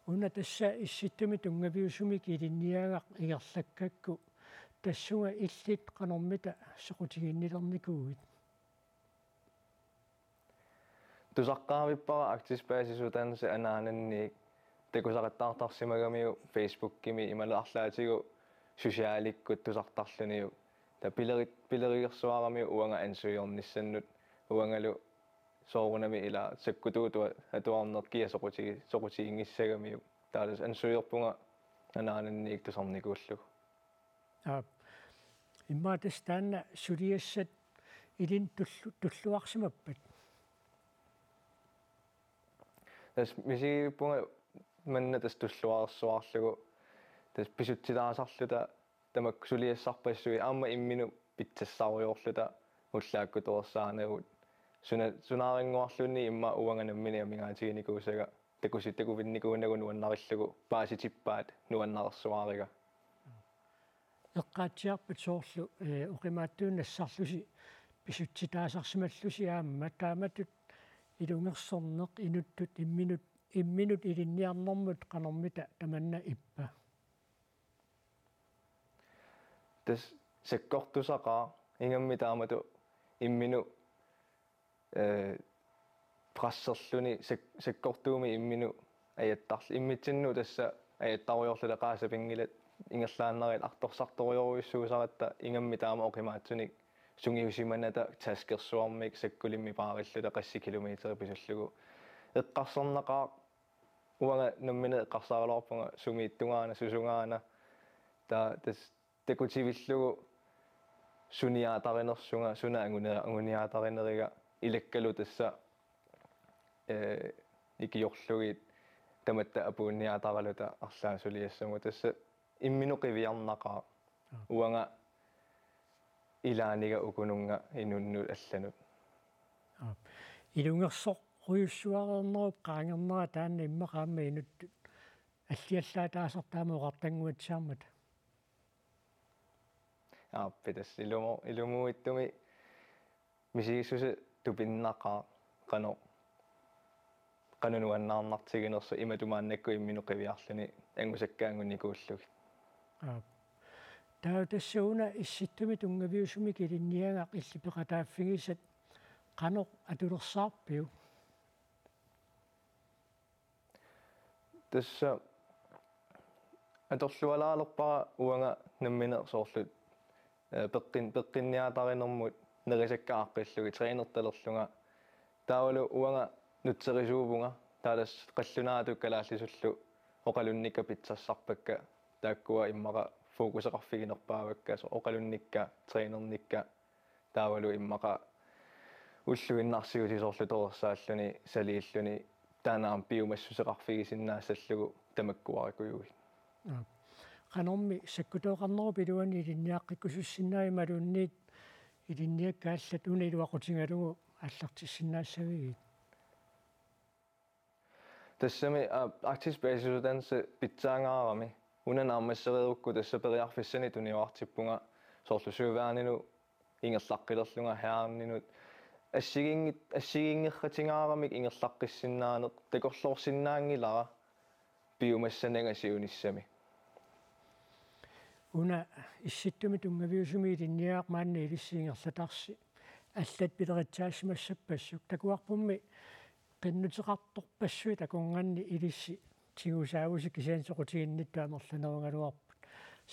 Una tassa Issittumi tunngaviusumik ilinniagaq ingerlakkakku tassunga illit qanormita soqutiginnilernikuuit? Tusaqqaavippara Arktisk Basisuddannelse anaananniit takusaqattaartarsimagamiuk Facebookimi imaluunniit arlaatigut socialikkut tusartarluniuk. Taava pileri-, pilerigersuaramiuk uanga ansøgernissannut uangalu soorunami ila sakkutuutua atuarneq kia soqutigi-, soqutiginngissagamiuk. Taava tassa ansøgerpunga anaananniit tusarnikuullugu. Aap. Immaqa tassa taanna suliassat ilinnut tullu-, tulluarsimappat? Tassa misigivippunga manna tassa tulluarsuarlugu tassa pisutsitaasarluta tamakku suliassarpassuit aamma imminut pitsassarujoorluta ullaakkut torersaanerugut. Suna-, sunaarinnguarluunniit immaqa uanga nammineq amigaatiginikuusaga takusi-, takuvinnikuunagu nuannarillugu paasitippaat nuannarersuariga. Eqqaatsiarpat soorlu, eh, oqimaatsunik nassarlusi pisutsitaasarsimallusi aamma taamatut ilungersorneq inuttut imminut, imminut ilinniarnermut qanormita tamanna ippa? Tassa sakkortusaqaaq ingammik taamatut imminut, eh, presserluni sak-, sakkortuumik imminut ajattarl-, immitsinnut tassa ajattarujoorluta qaasapinngilat ingerlaannariit artorsartorujorujussuusaratta ingammik taama oqimaatsunik sungiusimanata taskersuarmik sakkulimmik paarilluta qassit kilometerit pisullugu. Eqqarsarnaqaaq uanga nammineq eqqarsaraluarpunga sumiittungaana, susungaana. Taava tassa takutivillugu suniaatarinersunga, suna anguni-, anguniaatarineriga ilakkalu tassa, eh, ikiorlugit tamatta apuunniaataraluta arlaat suliassamut. Tassa imminut qiviarnaqaaq. Aap. Uanga ilaaniga ukununnga inunnut allanut. Aap. Ilungersorujussuareernerup qaangernera taanna immaqa aamma inuttut alliallaataasartut aamma oqartannguatsiarmata. Aap, tassa ilumo-, ilumuuittumi misigissuseq tupinnaqaaq qanoq, qanoq nuannaarnartiginersoq imatut maannakkut imminut qiviarluni angusakkaanngunnikuullugit. Aap. Taava tassa una Issittumi tunngaviusumik ilinniagaq illit peqataaffigisat qanoq atulersaarpiuk? Tassa atorlualaalerpara uanga nammineq soorlu, eh, peqqin-, peqqinniaatarinermut nerisakka aaqqillugit trænertalerlunga. Taavalu uanga nutserisuuvunga, taava tassa qallunaatut kalaallisullu oqalunnikka pitsassarpakka, taakkua immaqa fokuseqarfiginerpaavakka, soorlu oqalunnikka, trænernikka, taavalu immaqa ulluinnarsiutit soorlu torersaalluni, saliilluni, taanna aamma piumassuseqarfigisinnaassallugu tamakkuarikujuit. Aap. Qanormi sakkutooqarnerup iluani ilinniaqqikkusussinnaaviuk imaluunniit ilinniakkat allat una iluaqutigalugu aallartissinnaassaviuk? Tassami, aa, Arktisk Basisuddannelse pitsaangaarami. Una naammassereerukku tassa periarfissanik tuniorartippunga Soorlu søværnenut ingerlaqqilerlunga, hærnenut assigiinngit-, assigiinngerratingaaramik ingerlaqqissinnaaneq takorloorsinnaanngilara piumassananga siunissami. Una Issittumi tunngaviusumi ilinniagaq maanna ilissi ingerlatarsi. Allat pileritsaassimappassuk. Takuarpummi qinnuteqartorpassuit akornanni ilissi tigusaavusi, kisianni soqutiginnittut amerlanerugaluarput.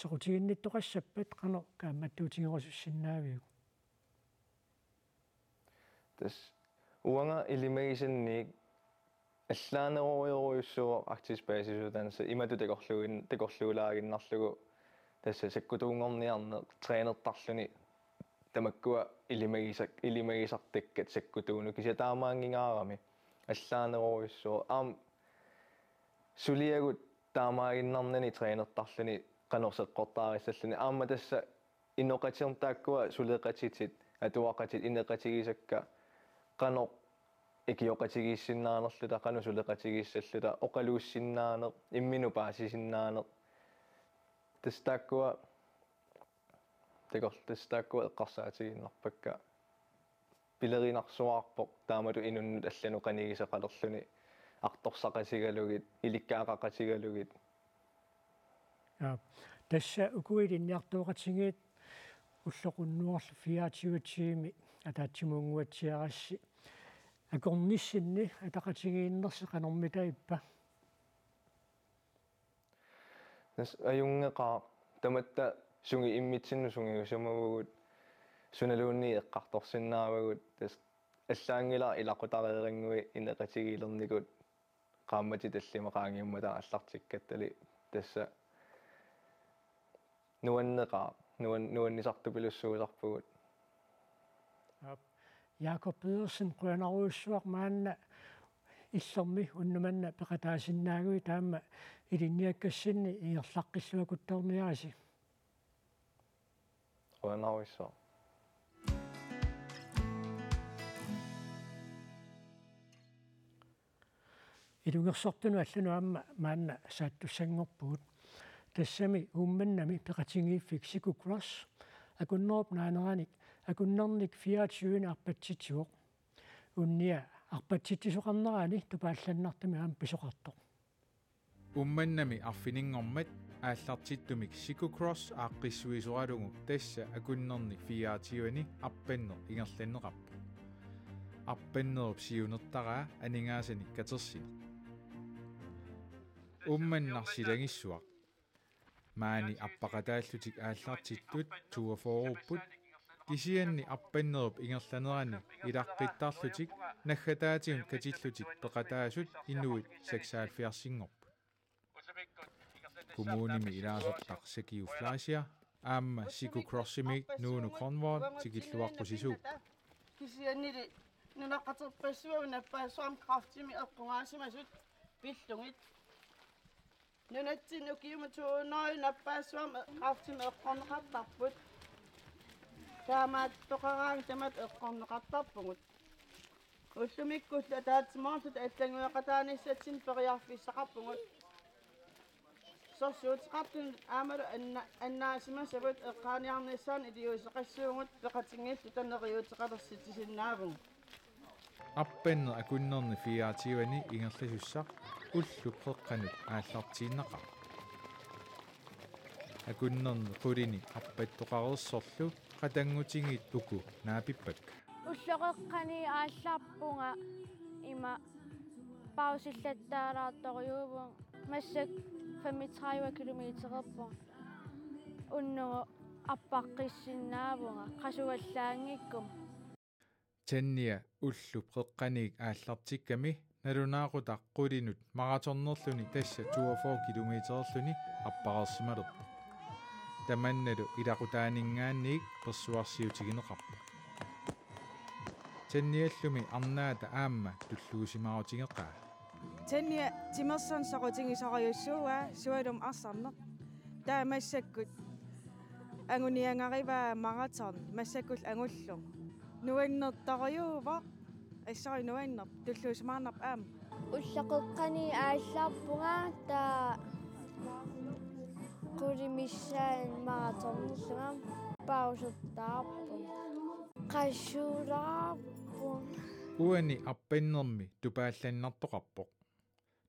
Soqutiginnittoqassappat qanoq kaammattuutigerusussinnaaviuk? Tassa uanga ilimagisannik allaanerorujorujussuuvoq arktisk basisuddannelse imatut takorluuin-, takorluulaaginnarlugu, tassa sakkutuunngorniarneq trænertarluni tamakkua ilimagisak-, ilimagisartakkat sakkutuunut, kisianni taamaanngingaarami allaanerorujussuuvoq. Aamma suliagut taamaaginnarnani trænertarluni qanoq seqqortaarissalluni. Aamma tassa inoqatinneq taakkua suleqatitit, atuaqatit ineqatigisakka qanoq ikioqatigiissinnaanerluta, qanoq suleqatigiissalluta, oqaluussinnaaneq, imminut paasisinnaaneq. Tassa taakkua takor-, tassa taakkua eqqarsaatigiinnarpakka. Pilerinarsuaarpoq taamatut inunnut allanut qanigiseqalerluni, artorsaqatigalugit, ilikkagaqatigalugit. Ja, tassa uku ilinniartooqatigiit ulloq unnuarlu fireogtyve tiimi ataatsimuunnguatsiarassi. Akornissinni ataqatigiinnersi qanormita ippa? Tassa ajunngeqaaq, tamatta sungi-, immitsinnut sungiusimavugut, sunaluunniit eqqartorsinnaavagut, tassa allaanngilara ilaqutariirinngui ineqatigiilernikut qaammatit tallimat qaangiummata aallartikkattali, tassa nuanneqaaq, nuan-, nuannisartupilussuusarpugut. Aap. Jakob Pedersen, qujanarujussuaq maanna illermi unnuk manna peqataasinnaaguit, taama ilinniakkassinni ingerlaqqilluakuttoorniarisi. Qujanarujussuaq. Ilungersortunut allanut aamma maanna saattussanngorpugut. Tassami Uummannami peqatigiiffik Siku Cross akunnerup naaneranik akunnernik fireogtyve arpatsitsivoq. Unnia arpatsitsisoqarnerani tupaallannartumik aamma pisoqartoq. Uummannami arfininngormat aallartittumik Siku Cross aaqqissuisoralugu tassa akunnerni fireogtyve-ni arpanneq ingerlanneqarpoq. Arpannerup siunertaraa aningaasanik katersineq. Uummannaq silagissuaq. Maani appaqataallutik aallartittut toogfyrreupput, kisianni arpannerup ingerlanerani ilaqqittarlutik naggataatigut katillutik peqataasut inuit seksoghalvfjerdsinngorput. Kommunimi ilaasortaq Sakiu Fleischer aamma Siku Crossimi Nuunu Grønvold tikilluaqqusisuupput. Kisiannili nunaqqaterpassuit nappaassuarmi kræftimik eqqugaasimasut pillugit. Nunatsinni ukiumut to hundrede nappaassuarmi kræftimik eqqorneqartarput. Taamaattoqaraangat tamatta eqqorneqartarpugut. Ullumikkullu ataatsimoorluta allanngueqataanissatsinnut periarfissaqarpugut. Sorsuuteqartunut aammalu anna-, annaasimasavut eqqaaniarnissaannut iliuuseqassuugut, peqatigiilluta neriuuteqalersitsisinnaavagut. Arpanneq akunnerni fireogtyve-ni ingerlasussaq ullup qeqqanut aallartiinnaqaaq. Akunnerni qulini arpattoqareersorlu qatanngutigiit uku naapippakka. Ulloqeqqani aallarpunga ima pausillattaalaartorujuuvunga, massakkut femogtredive kilometererpunga. Unnugu arpaqqissinnaavunga qasuallaanngikkuma. Tanja ullup qeqqaniik aallartikkami nalunaaqutaq qulinut maratonnerluni tassa toogfyrre kilometererluni arpareersimalerpoq. Tamannalu ilaqutaaninngaanniit persuarsiutigineqarpoq. Tanjallumi arnaata aamma tulluusimaarutigeqaa. Tanja timersorneq soqutigisorujussuuaa sualummik arsarneq. Taava massakkut anguniagarivaa maraton, massakkut angullugu. Nuannertorujuuvoq, assut nuannerpoq, tulluusimaarnarpoq aamma. Ulloqeqqani aallarpunga taava qulit missaanni maratonillunga. Pausuttaarput. Qassuulaarput. Uani appannermi tupaallannartoqarpoq.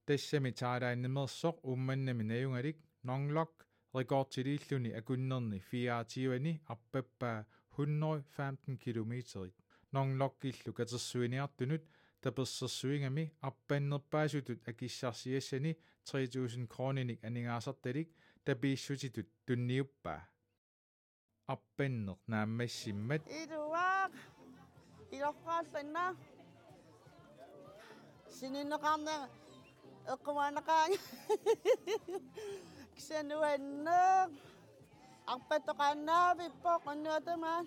Tassami Thailandimeersoq Uummannami najugalik Nonglok rekordiliilluni akunnerni fireogtyve-ni appappaa hundrede femten kilometerit. Nonglokillu katersuiniartunut tapersersuigami appannerpaasutut akissarsiassani tre tusind kroninik aningaasartalik tapiissutitut tunniuppaa. Appanneq naammassimmat. Iluaq. Iluaqquarlunna. Sininneqarneq eqqumaannaqaanga. Kisianni nuanneq. Arpattoqaannaavippoq unnuatamaat.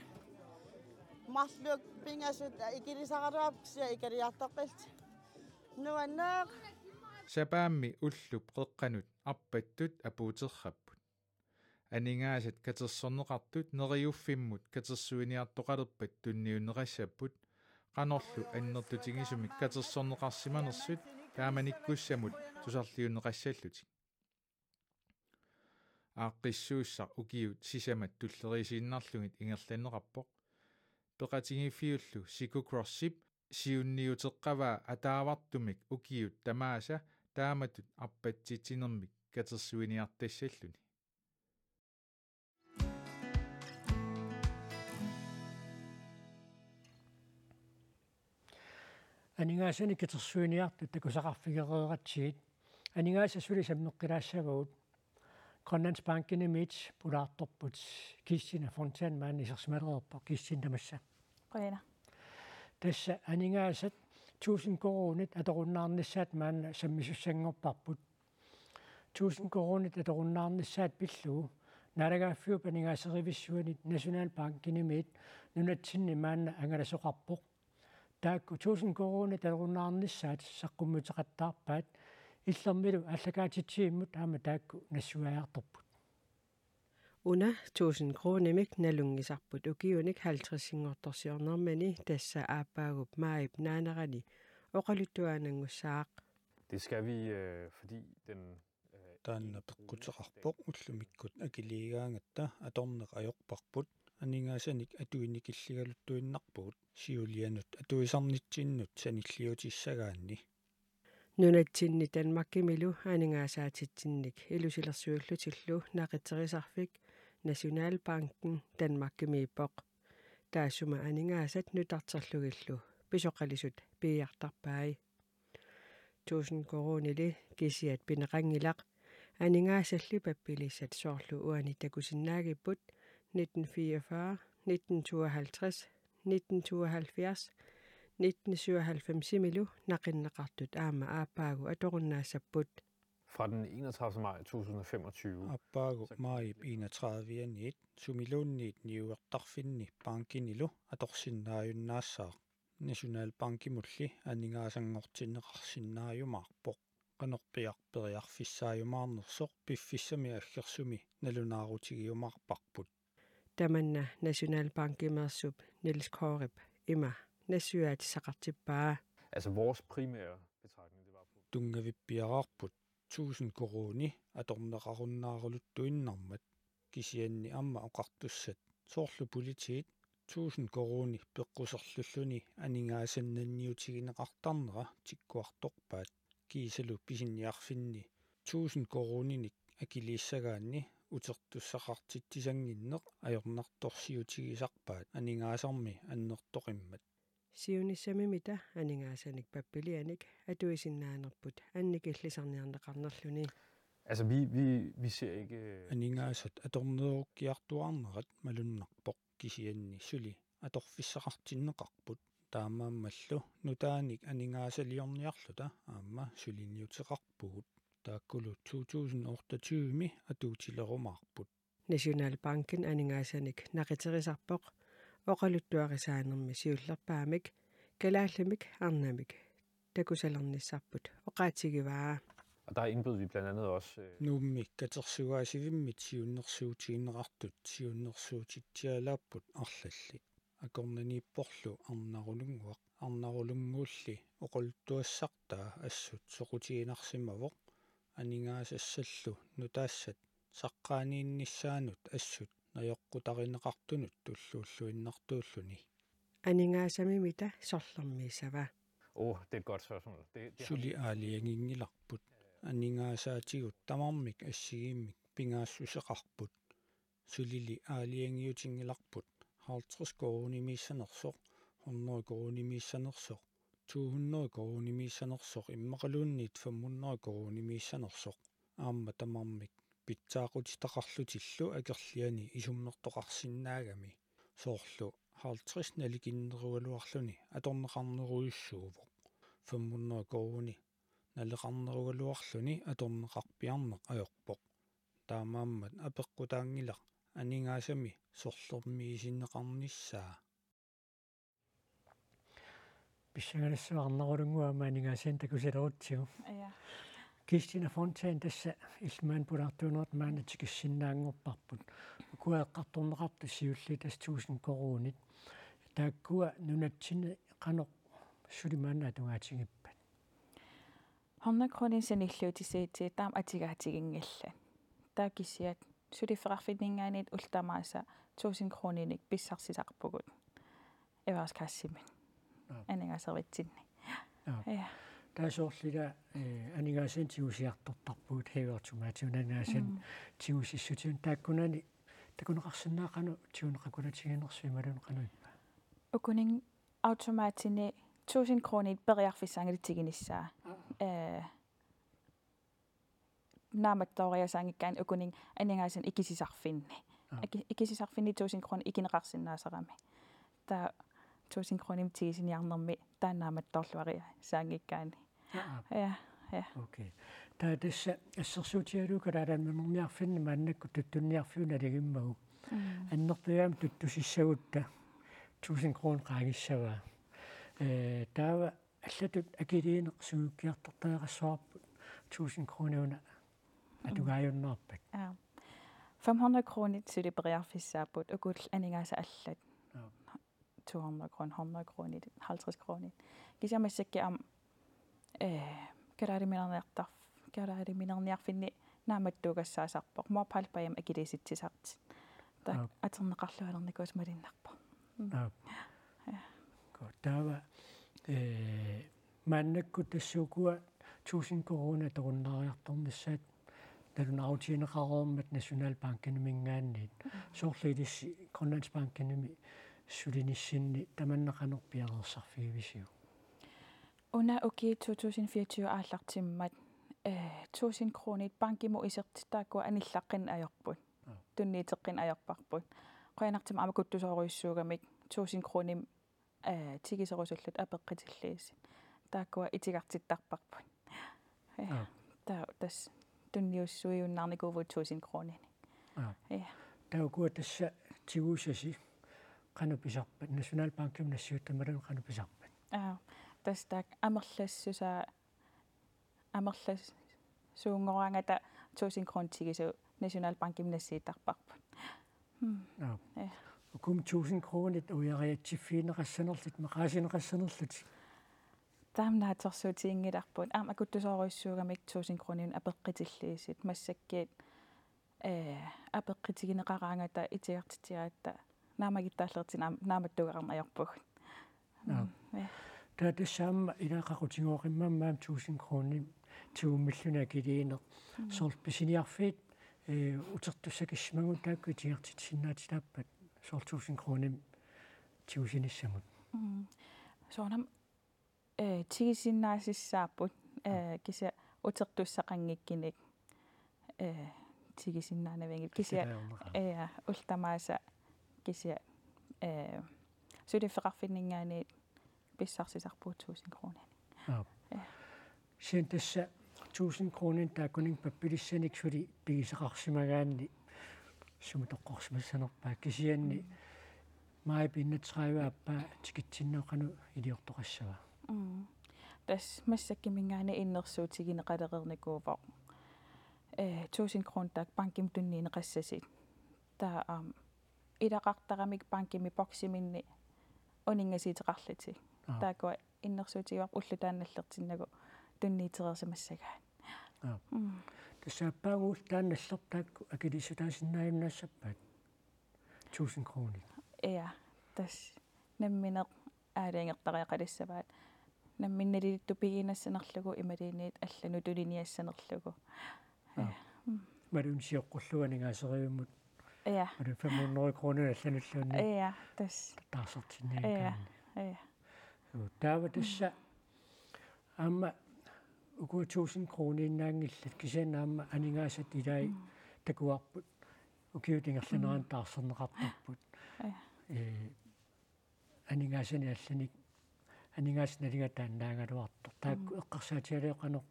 Marluk pingasut ikilisaraluarput kisianni ikiliartoqqillutik. Nuanneq. Sapaammi ullup qeqqanut arpattut apuuterrapput. Aningaasat katersorneqartut Neriuffimmut katersuiniartoqalerpat tunniunneqassapput, qanorlu annertutigisumik katersorneqarsimanersut taamanikkussamut tusarliunneqassallutik. Aaqqissuussaq ukiut sisamat tulleriisiinnarlugit ingerlanneqarpoq. Peqatigiiffiullu Sikocrossip siunniuteqqavaa ataavartumik ukiut tamaasa taamatut arpatsitsinermik katersuiniartassalluni. Aningaasanik katersuiniartut takusaqarfigereeratsigit aningaasat suli sammeqqilaassavagut. Grønlandsbankenimiit pulaartorput Kirstine Fontaine maani isersimalereerpoq. Kirstine, tamassa. Qujanaq. Tassa aningaasat tusind koruunit atorunnaarnissaat maanna sammisussanngorparput. Tusind koruunit atorunnaarnissaat pillugu naalagaaffiup aningaaserivissuanit Nationalbankenimiit nunatsinni maanna angalasoqarpoq. Taakku tusind koruunit atorunnaarnissaat saqqummiuteqattaarpaat Illermilu aallakaatitsivimmut aamma taakku nassuiartorput. Una tusind koruunimik nalunngisarput ukiunik halvtredsinngortorsiornermini, tassa aappaagup maajip naanerani oqaluttuaannanngussaaq. Det skal vi, øh, fordi den, øh, taanna peqquteqarpoq ullumikkut akiliigaangatta atorneq ajorparput, aningaasanik atuinikilligaluttuinnarpugut siulianut atuisarnitsinnut sanilliutissagaanni. Nunatsinni Danmarkimilu aningaasaatitsinnik ilusilersuillutillu naqitserisarfik Nationalbanken Danmarkimiippoq. Taassuma aningaasat nutarterlugillu pisoqalisut piiartarpai. Tusind koruunili kisiat pineqanngilaq. Aningaasalli pappilissat soorlu uani takusinnaagipput: nitten fireogfyrre, nitten tooghalvtreds, nitten tooghalvfjerds, nitten syvoghalvfemsimilu naqinneqartut aamma aappaagu atorunnaassapput. Fra den enogtredivte maj to tusind og femogtyve. Aappaagu maajip enogtredivianiit sumiluunniit niuertarfinni bankinilu atorsinnaajunnaassaaq. Nationalbankimulli aningaasanngortinneqarsinnaajumaarpoq. Qanorpiaq periarfissaajumaarnersoq piffissami aggersumi nalunaarutigiumaarparput. Tamanna Nationalbankimeersup Niels Korup ima nassuiaatissaqartippaa. Altså, vores primære betragtning, det var på... Tunngavippiaraarput tusind koruuni atorneqarunnaaruluttuinnarmat, kisianni aamma oqartussat, soorlu politiit tusind koruuni peqquserlulluni aningaasannanniutigineqartarnera tikkuartorpaat, kiisalu pisiniarfinni tusind koruuninik akiliissagaanni utertussaqartitsisannginneq ajornartorsiutigisarpaat aningaasarmi annertoqimmat. Siunissami mita aningaasanik pappilianik atuisinnaanerput annikillisarniarneqarnerluni. Altså, vi, vi, vi ser ikke, øh... Aningaasat atornerukkiartuaarnerat malunnarpoq, kisianni suli atorfissaqartinneqarput. Taamaammallu nutaanik aningaasaliorniarluta aamma suliniuteqarpugut. Taakkulu to tusind otteogtyve-mi atuutilerumaarput. Nationalbanken aningaasanik naqiterisarpoq oqaluttuarisaanermi siullerpaamik kalaallimik arnamik takusalernissarput oqaatigivaa. Og der indbød vi blandt andet også, øh... Nuummi katersugaasivimmit siunnersuutigineqartut siunnersuutitsialaapput arlallit. Akornanniipporlu Arnarulunnguaq, Arnarulunnguulli oqaluttuassartaa assut soqutiginarsimavoq, aningaasassallu nutaassat saqqaaniinnissaannut assut najoqqutarineqartunut tulluulluinnartuulluni. Aningaasamimita sorlermiissava? Oh, det er et godt spørgsmål. Det, det har Suli aalajanginngilarput. Aningaasaatigut tamarmik assigiimmik pingaassuseqarput. Sulili aalajangiutinngilarput halvtreds koruunimiissanersoq, hundrede koruunimiissanersoq, to hundrede koruunimiissanersoq immaqaluunniit fem hundrede koruunimiissanersoq. Aamma tamarmik pitsaaqutitaqarlutillu akerlianik isummertoqarsinnaagami. Soorlu halvtreds nalikinnerugaluarluni atorneqarnerujussuuvoq. Fem hundrede koruuni naleqarnerugaluarluni atorneqarpiarneq ajorpoq. Taamaammat apeqqutaanngilaq aningaasami sorlermiisinneqarnissaa. Pissanganassavarnarulungu aamma aningaasanik takusilerutsigu. Ja. Kristina Fontaine, tassa illit maani pulaartuunerata maanna tikissinnaanngorparput. Ukua eqqartorneqartut siulliit tassa tusind koruunit. Taakkua nunatsinni qanoq suli maanna atugaatigippata? Hundrede koruuninik sanilliutissagutsigu taama atugaatiginngillat. Taava kisianni suliffeqarfinninngaanniit ullut tamaasa tusind koruuninik pissarsisarpugut erhvervskassemit. Aap. Aningaasarvitsinni. Aap. Ja. Taava soorlu ila, eh, aningaasanik tigusiartortarpugut, hæveautomatit aningaasanik Mm. tigusissutigut, taakkunani takuneqarsinnaava qanoq tiguneqakulatiginersoq imaluunniit qanoq ippa? Ukuninnga automatini tusind koruuninik periarfissaanngilaq tigunissaa. Aap. Eh, naammattooriasaanngikkaanni ukuninnga aningaasanik ikisisarfinni. Aap. Iki-, ikisisarfinni tusind koruunit ikineqarsinnaasarami. Taava tusind koruunimik tigusiniarnermi taanna naammattoorluariasaanngikkaanni. Aap. Ja, ja. Okay. Taava tassa assersuutigalugu Kalaallit Nunaanniarfinni maannakkut tuttunniarfiup nalugimmagu. Mm. Annertuumik tuttusissagutta tusind koruunit qaangissavaa. Eh, taava allatut akiliineq sumiikkiartortariaqassavarput tusind koruuniuna Mm. atugaajunnaarpat. Ja. Fem hundrede koruunit suli periarfissaapput, uku aningaasat allat. Ja. To hundrede koruunit, hundrede koruunit, halvtreds koruunit. Kisianni massakkut aamma, eh, kalaaliminerniartar-, kalaaliminerniarfinni naammattuugassaasarpoq. MobilePay-imik akiliisitsisartut. Taakku Aap. atorneqarlualernikuusut malunnarpoq. Mm. Aap. Ja. Godt. Taava, eh, maannakkut tassa ukua tusind koruunit atorunnaariartornissaat nalunaarutigineqareermat Nationalbankeniminngaanniit. Mm. Soorlu ilissi Grønlandsbankenimi sulinissinni tamanna qanoq piareersarfigivisiuk? Una ukiut to tusind fireogtyve aallartimmat, eh, tusind koruunit bankimut isertut taakkua anillaqqinneq ajorput. Aap. Tunniuteqqinneq ajorparput. Qujanartumik aamma kuttusoorujussuugamik tusind koruunimik, eh, tiguserusullutik apeqqutilliisut. Taakkua itigartittarparput. Ja. Aap. Taava tassa tunniussuiunnaarnikuuvugut tusind koruuninik. Aap. Ja. Taava ukua tassa tigusasi qanoq pisarpat? Nationalbankimut nassiuttut imaluunniit qanoq pisarpat? Aap. Tassa taakku amerlassusaa, amerlassuunngoraangata tusind koruunit tigusagut Nationalbankimut nassiuttarparput. Hmm. Aap. Ja. Ukumi tusind koruunit uiariatsiffigineqassanerlutit, maqaasineqassanerlutit? Taama naatsorsuutiginngilarput. Aamma kuttusoorujussuugamik tusind koruuninik apeqqutilliisut. Massakkut, eh, apeqqutigineqaraangata itigartitsigaangatta naammagittaallertigut aamma naammattuugaqarneq ajorpugut. Aap. Mm, ja. Taava tassa aamma ilaa qaqutigooqimmammat aamma tusind koruunit tigummilluni akiliineq. Mm. Soorlu pisiniarfiit, eh, utertussaqarsimaguit taakku itigartitsisinnaatitaappat soorlu tusind koruunimik tigusinissamut? Mm. Soorunami, eh, tigusisinnaasissaapput, eh, Aap. kisianni utertussaqanngikkunik, eh, tigusinnaanavianngillat. Kisianni, Kisianni ajornaqaaq. eh, ullut tamaasa kisianni, eh, suliffeqarfinninngaanniit pissarsisarpugut tusind koruuninik. Aap. Ja. Kisianni tassa tusind koruuninik taakkuninnga pappilissanik suli pigisaqarsimagaanni sumut toqqorsimassanerpaat, kisianni Mm. maajip enogtredive aappaa tikitsinneq qanoq iliortoqassava? Mm. Tassa massakkuminngaanniit innersuutigineqalereernikuuvoq. Eh, tusind koruunit taakku bankimi tunniunneqassasut. Taava aamma ilaqartaramik bankimi boksiminni uninngasuuteqarlutik. Aap. Taakkua innersuutigaarput ulloq taanna nallertinnagu tunniutereersimassagaat. Aap. Mm. Tassa aappaagu ulloq taanna nallertarakku akiliissutaasinnaajunnaassapput? tusind kroner. Ja, tassa nammineq aalajangertariaqalissavaat. Nammineq nalilittut pigiinnassanerlugu imaluunniit allanut tuniniassanerlugu. Aap. Mm. Imaluunniit sioqqullugu aningaaserivimmut. Ja. Imaluunniit fem hundrede kroner allanulluunniit. Ja, tassa. Taarsertinniakkaanni. Ja, ja. Suu, taava tassa aamma uku tusind kroniinnaanngillat kisianni aamma aningaasat ilai Mm. takuarput ukiut ingerlaneranni Mm. taarserneqartarput. Ja. Ee, aningaasanik allanik, aningaasat nalinga taannaagaluartoq. Taakku Mm. eqqarsaatigalugu qanoq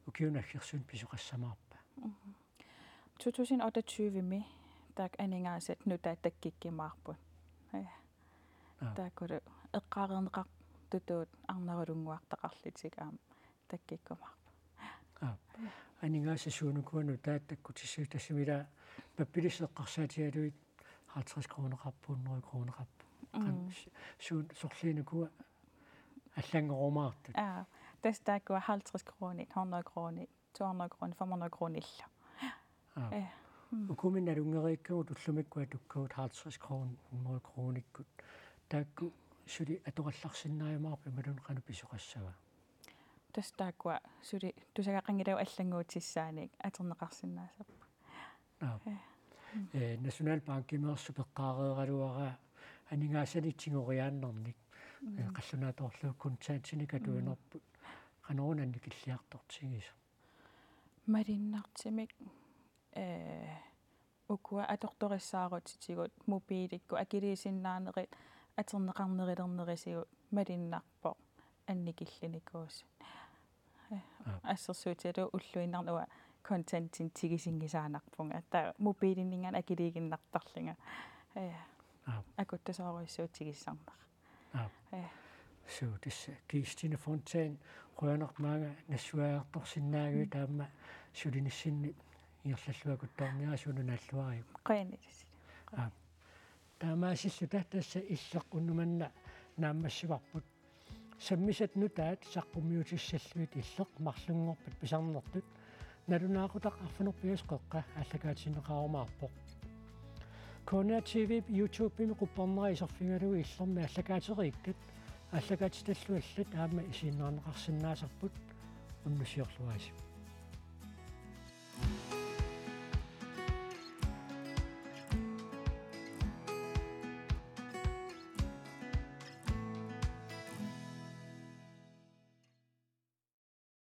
ukiuni aggersuni pisoqassamaarpa? Mm. To tusind otteogtyve-mi taakku aningaasat nutaat takkukkumaarput. Ja. Aap. Taakkulu eqqaareerneqartutut arnarulunnguartaqarlutik aamma takkukkumaarput. Aap. Aningaasat suunukua nutaat takkutissuit, tassami ila pappilissi eqqarsaatigalugit halvtreds kroneqarpoq, hundrede kroneqarpoq. Qan-, Mm. su-, suun-, sorliinukua allanngorumaartut. Aap. Tassa taakkua halvtreds kroner, hundrede kroner, to hundrede kroner, fem hundrede kroner-illu. Aap. Ja. Mm. Ukumi nalunngereerikkagut ullumikkut atukkagut halvtreds kroner, hundrede kronerikkut. Taakku suli atorallarsinnaajumaarput imaluunniit qanoq pisoqassava? Tassa taakkua suli tusagaqanngilagut allannguutissaanik atorneqarsinnaassapput. Aap. Ja. Mm. Ee, Nationalbankimeersoq peqqaareeraluaraa aningaasanik tigoriaannarnik. Mm. Ee, qallunaatoorlugu kontantinik atuinerput. Mm. Qanoruna annikilliartortigisoq? Malunnartumik, ee, ukua atortorissaarutitigut mobiilikkut akiliisinnaanerit atorneqarnerulernerisigut malunnarpoq annikillinikuusut. Ee, Aap. Assersuutigalugu ulluinnarni uanga kontantinik tigusinngisaannarpunga. Taava mobiilinninngaanniit akiliiginnartarlunga. Ee, Aap. Akuttusoorujussuuvoq tigusisarnera. Aap. Ja. Suu, tassa Kirstine Fontaine, qujanaq maanga nassuiartorsinnaaguit Mm. aamma sulinissinni ingerlalluakuttorniarisi, una naalluariuk. Qujanaq. Aap. Taamaasilluta tassa Illeq unnuk manna naammassivarput. Sammisat nutaat saqqummiutissallugit Illeq marlunngorpat pisarnertut, nalunaaqutaq arfineq-pingasut qeqqa aallakaatinneqarumaarpoq. K N R T V YouTube-imi quppernerat iserfigalugu Illermi aallakaatereerikkat aallakaatitallu allat aamma isiginnaarneqarsinnaasarput, unnussiorluarisi.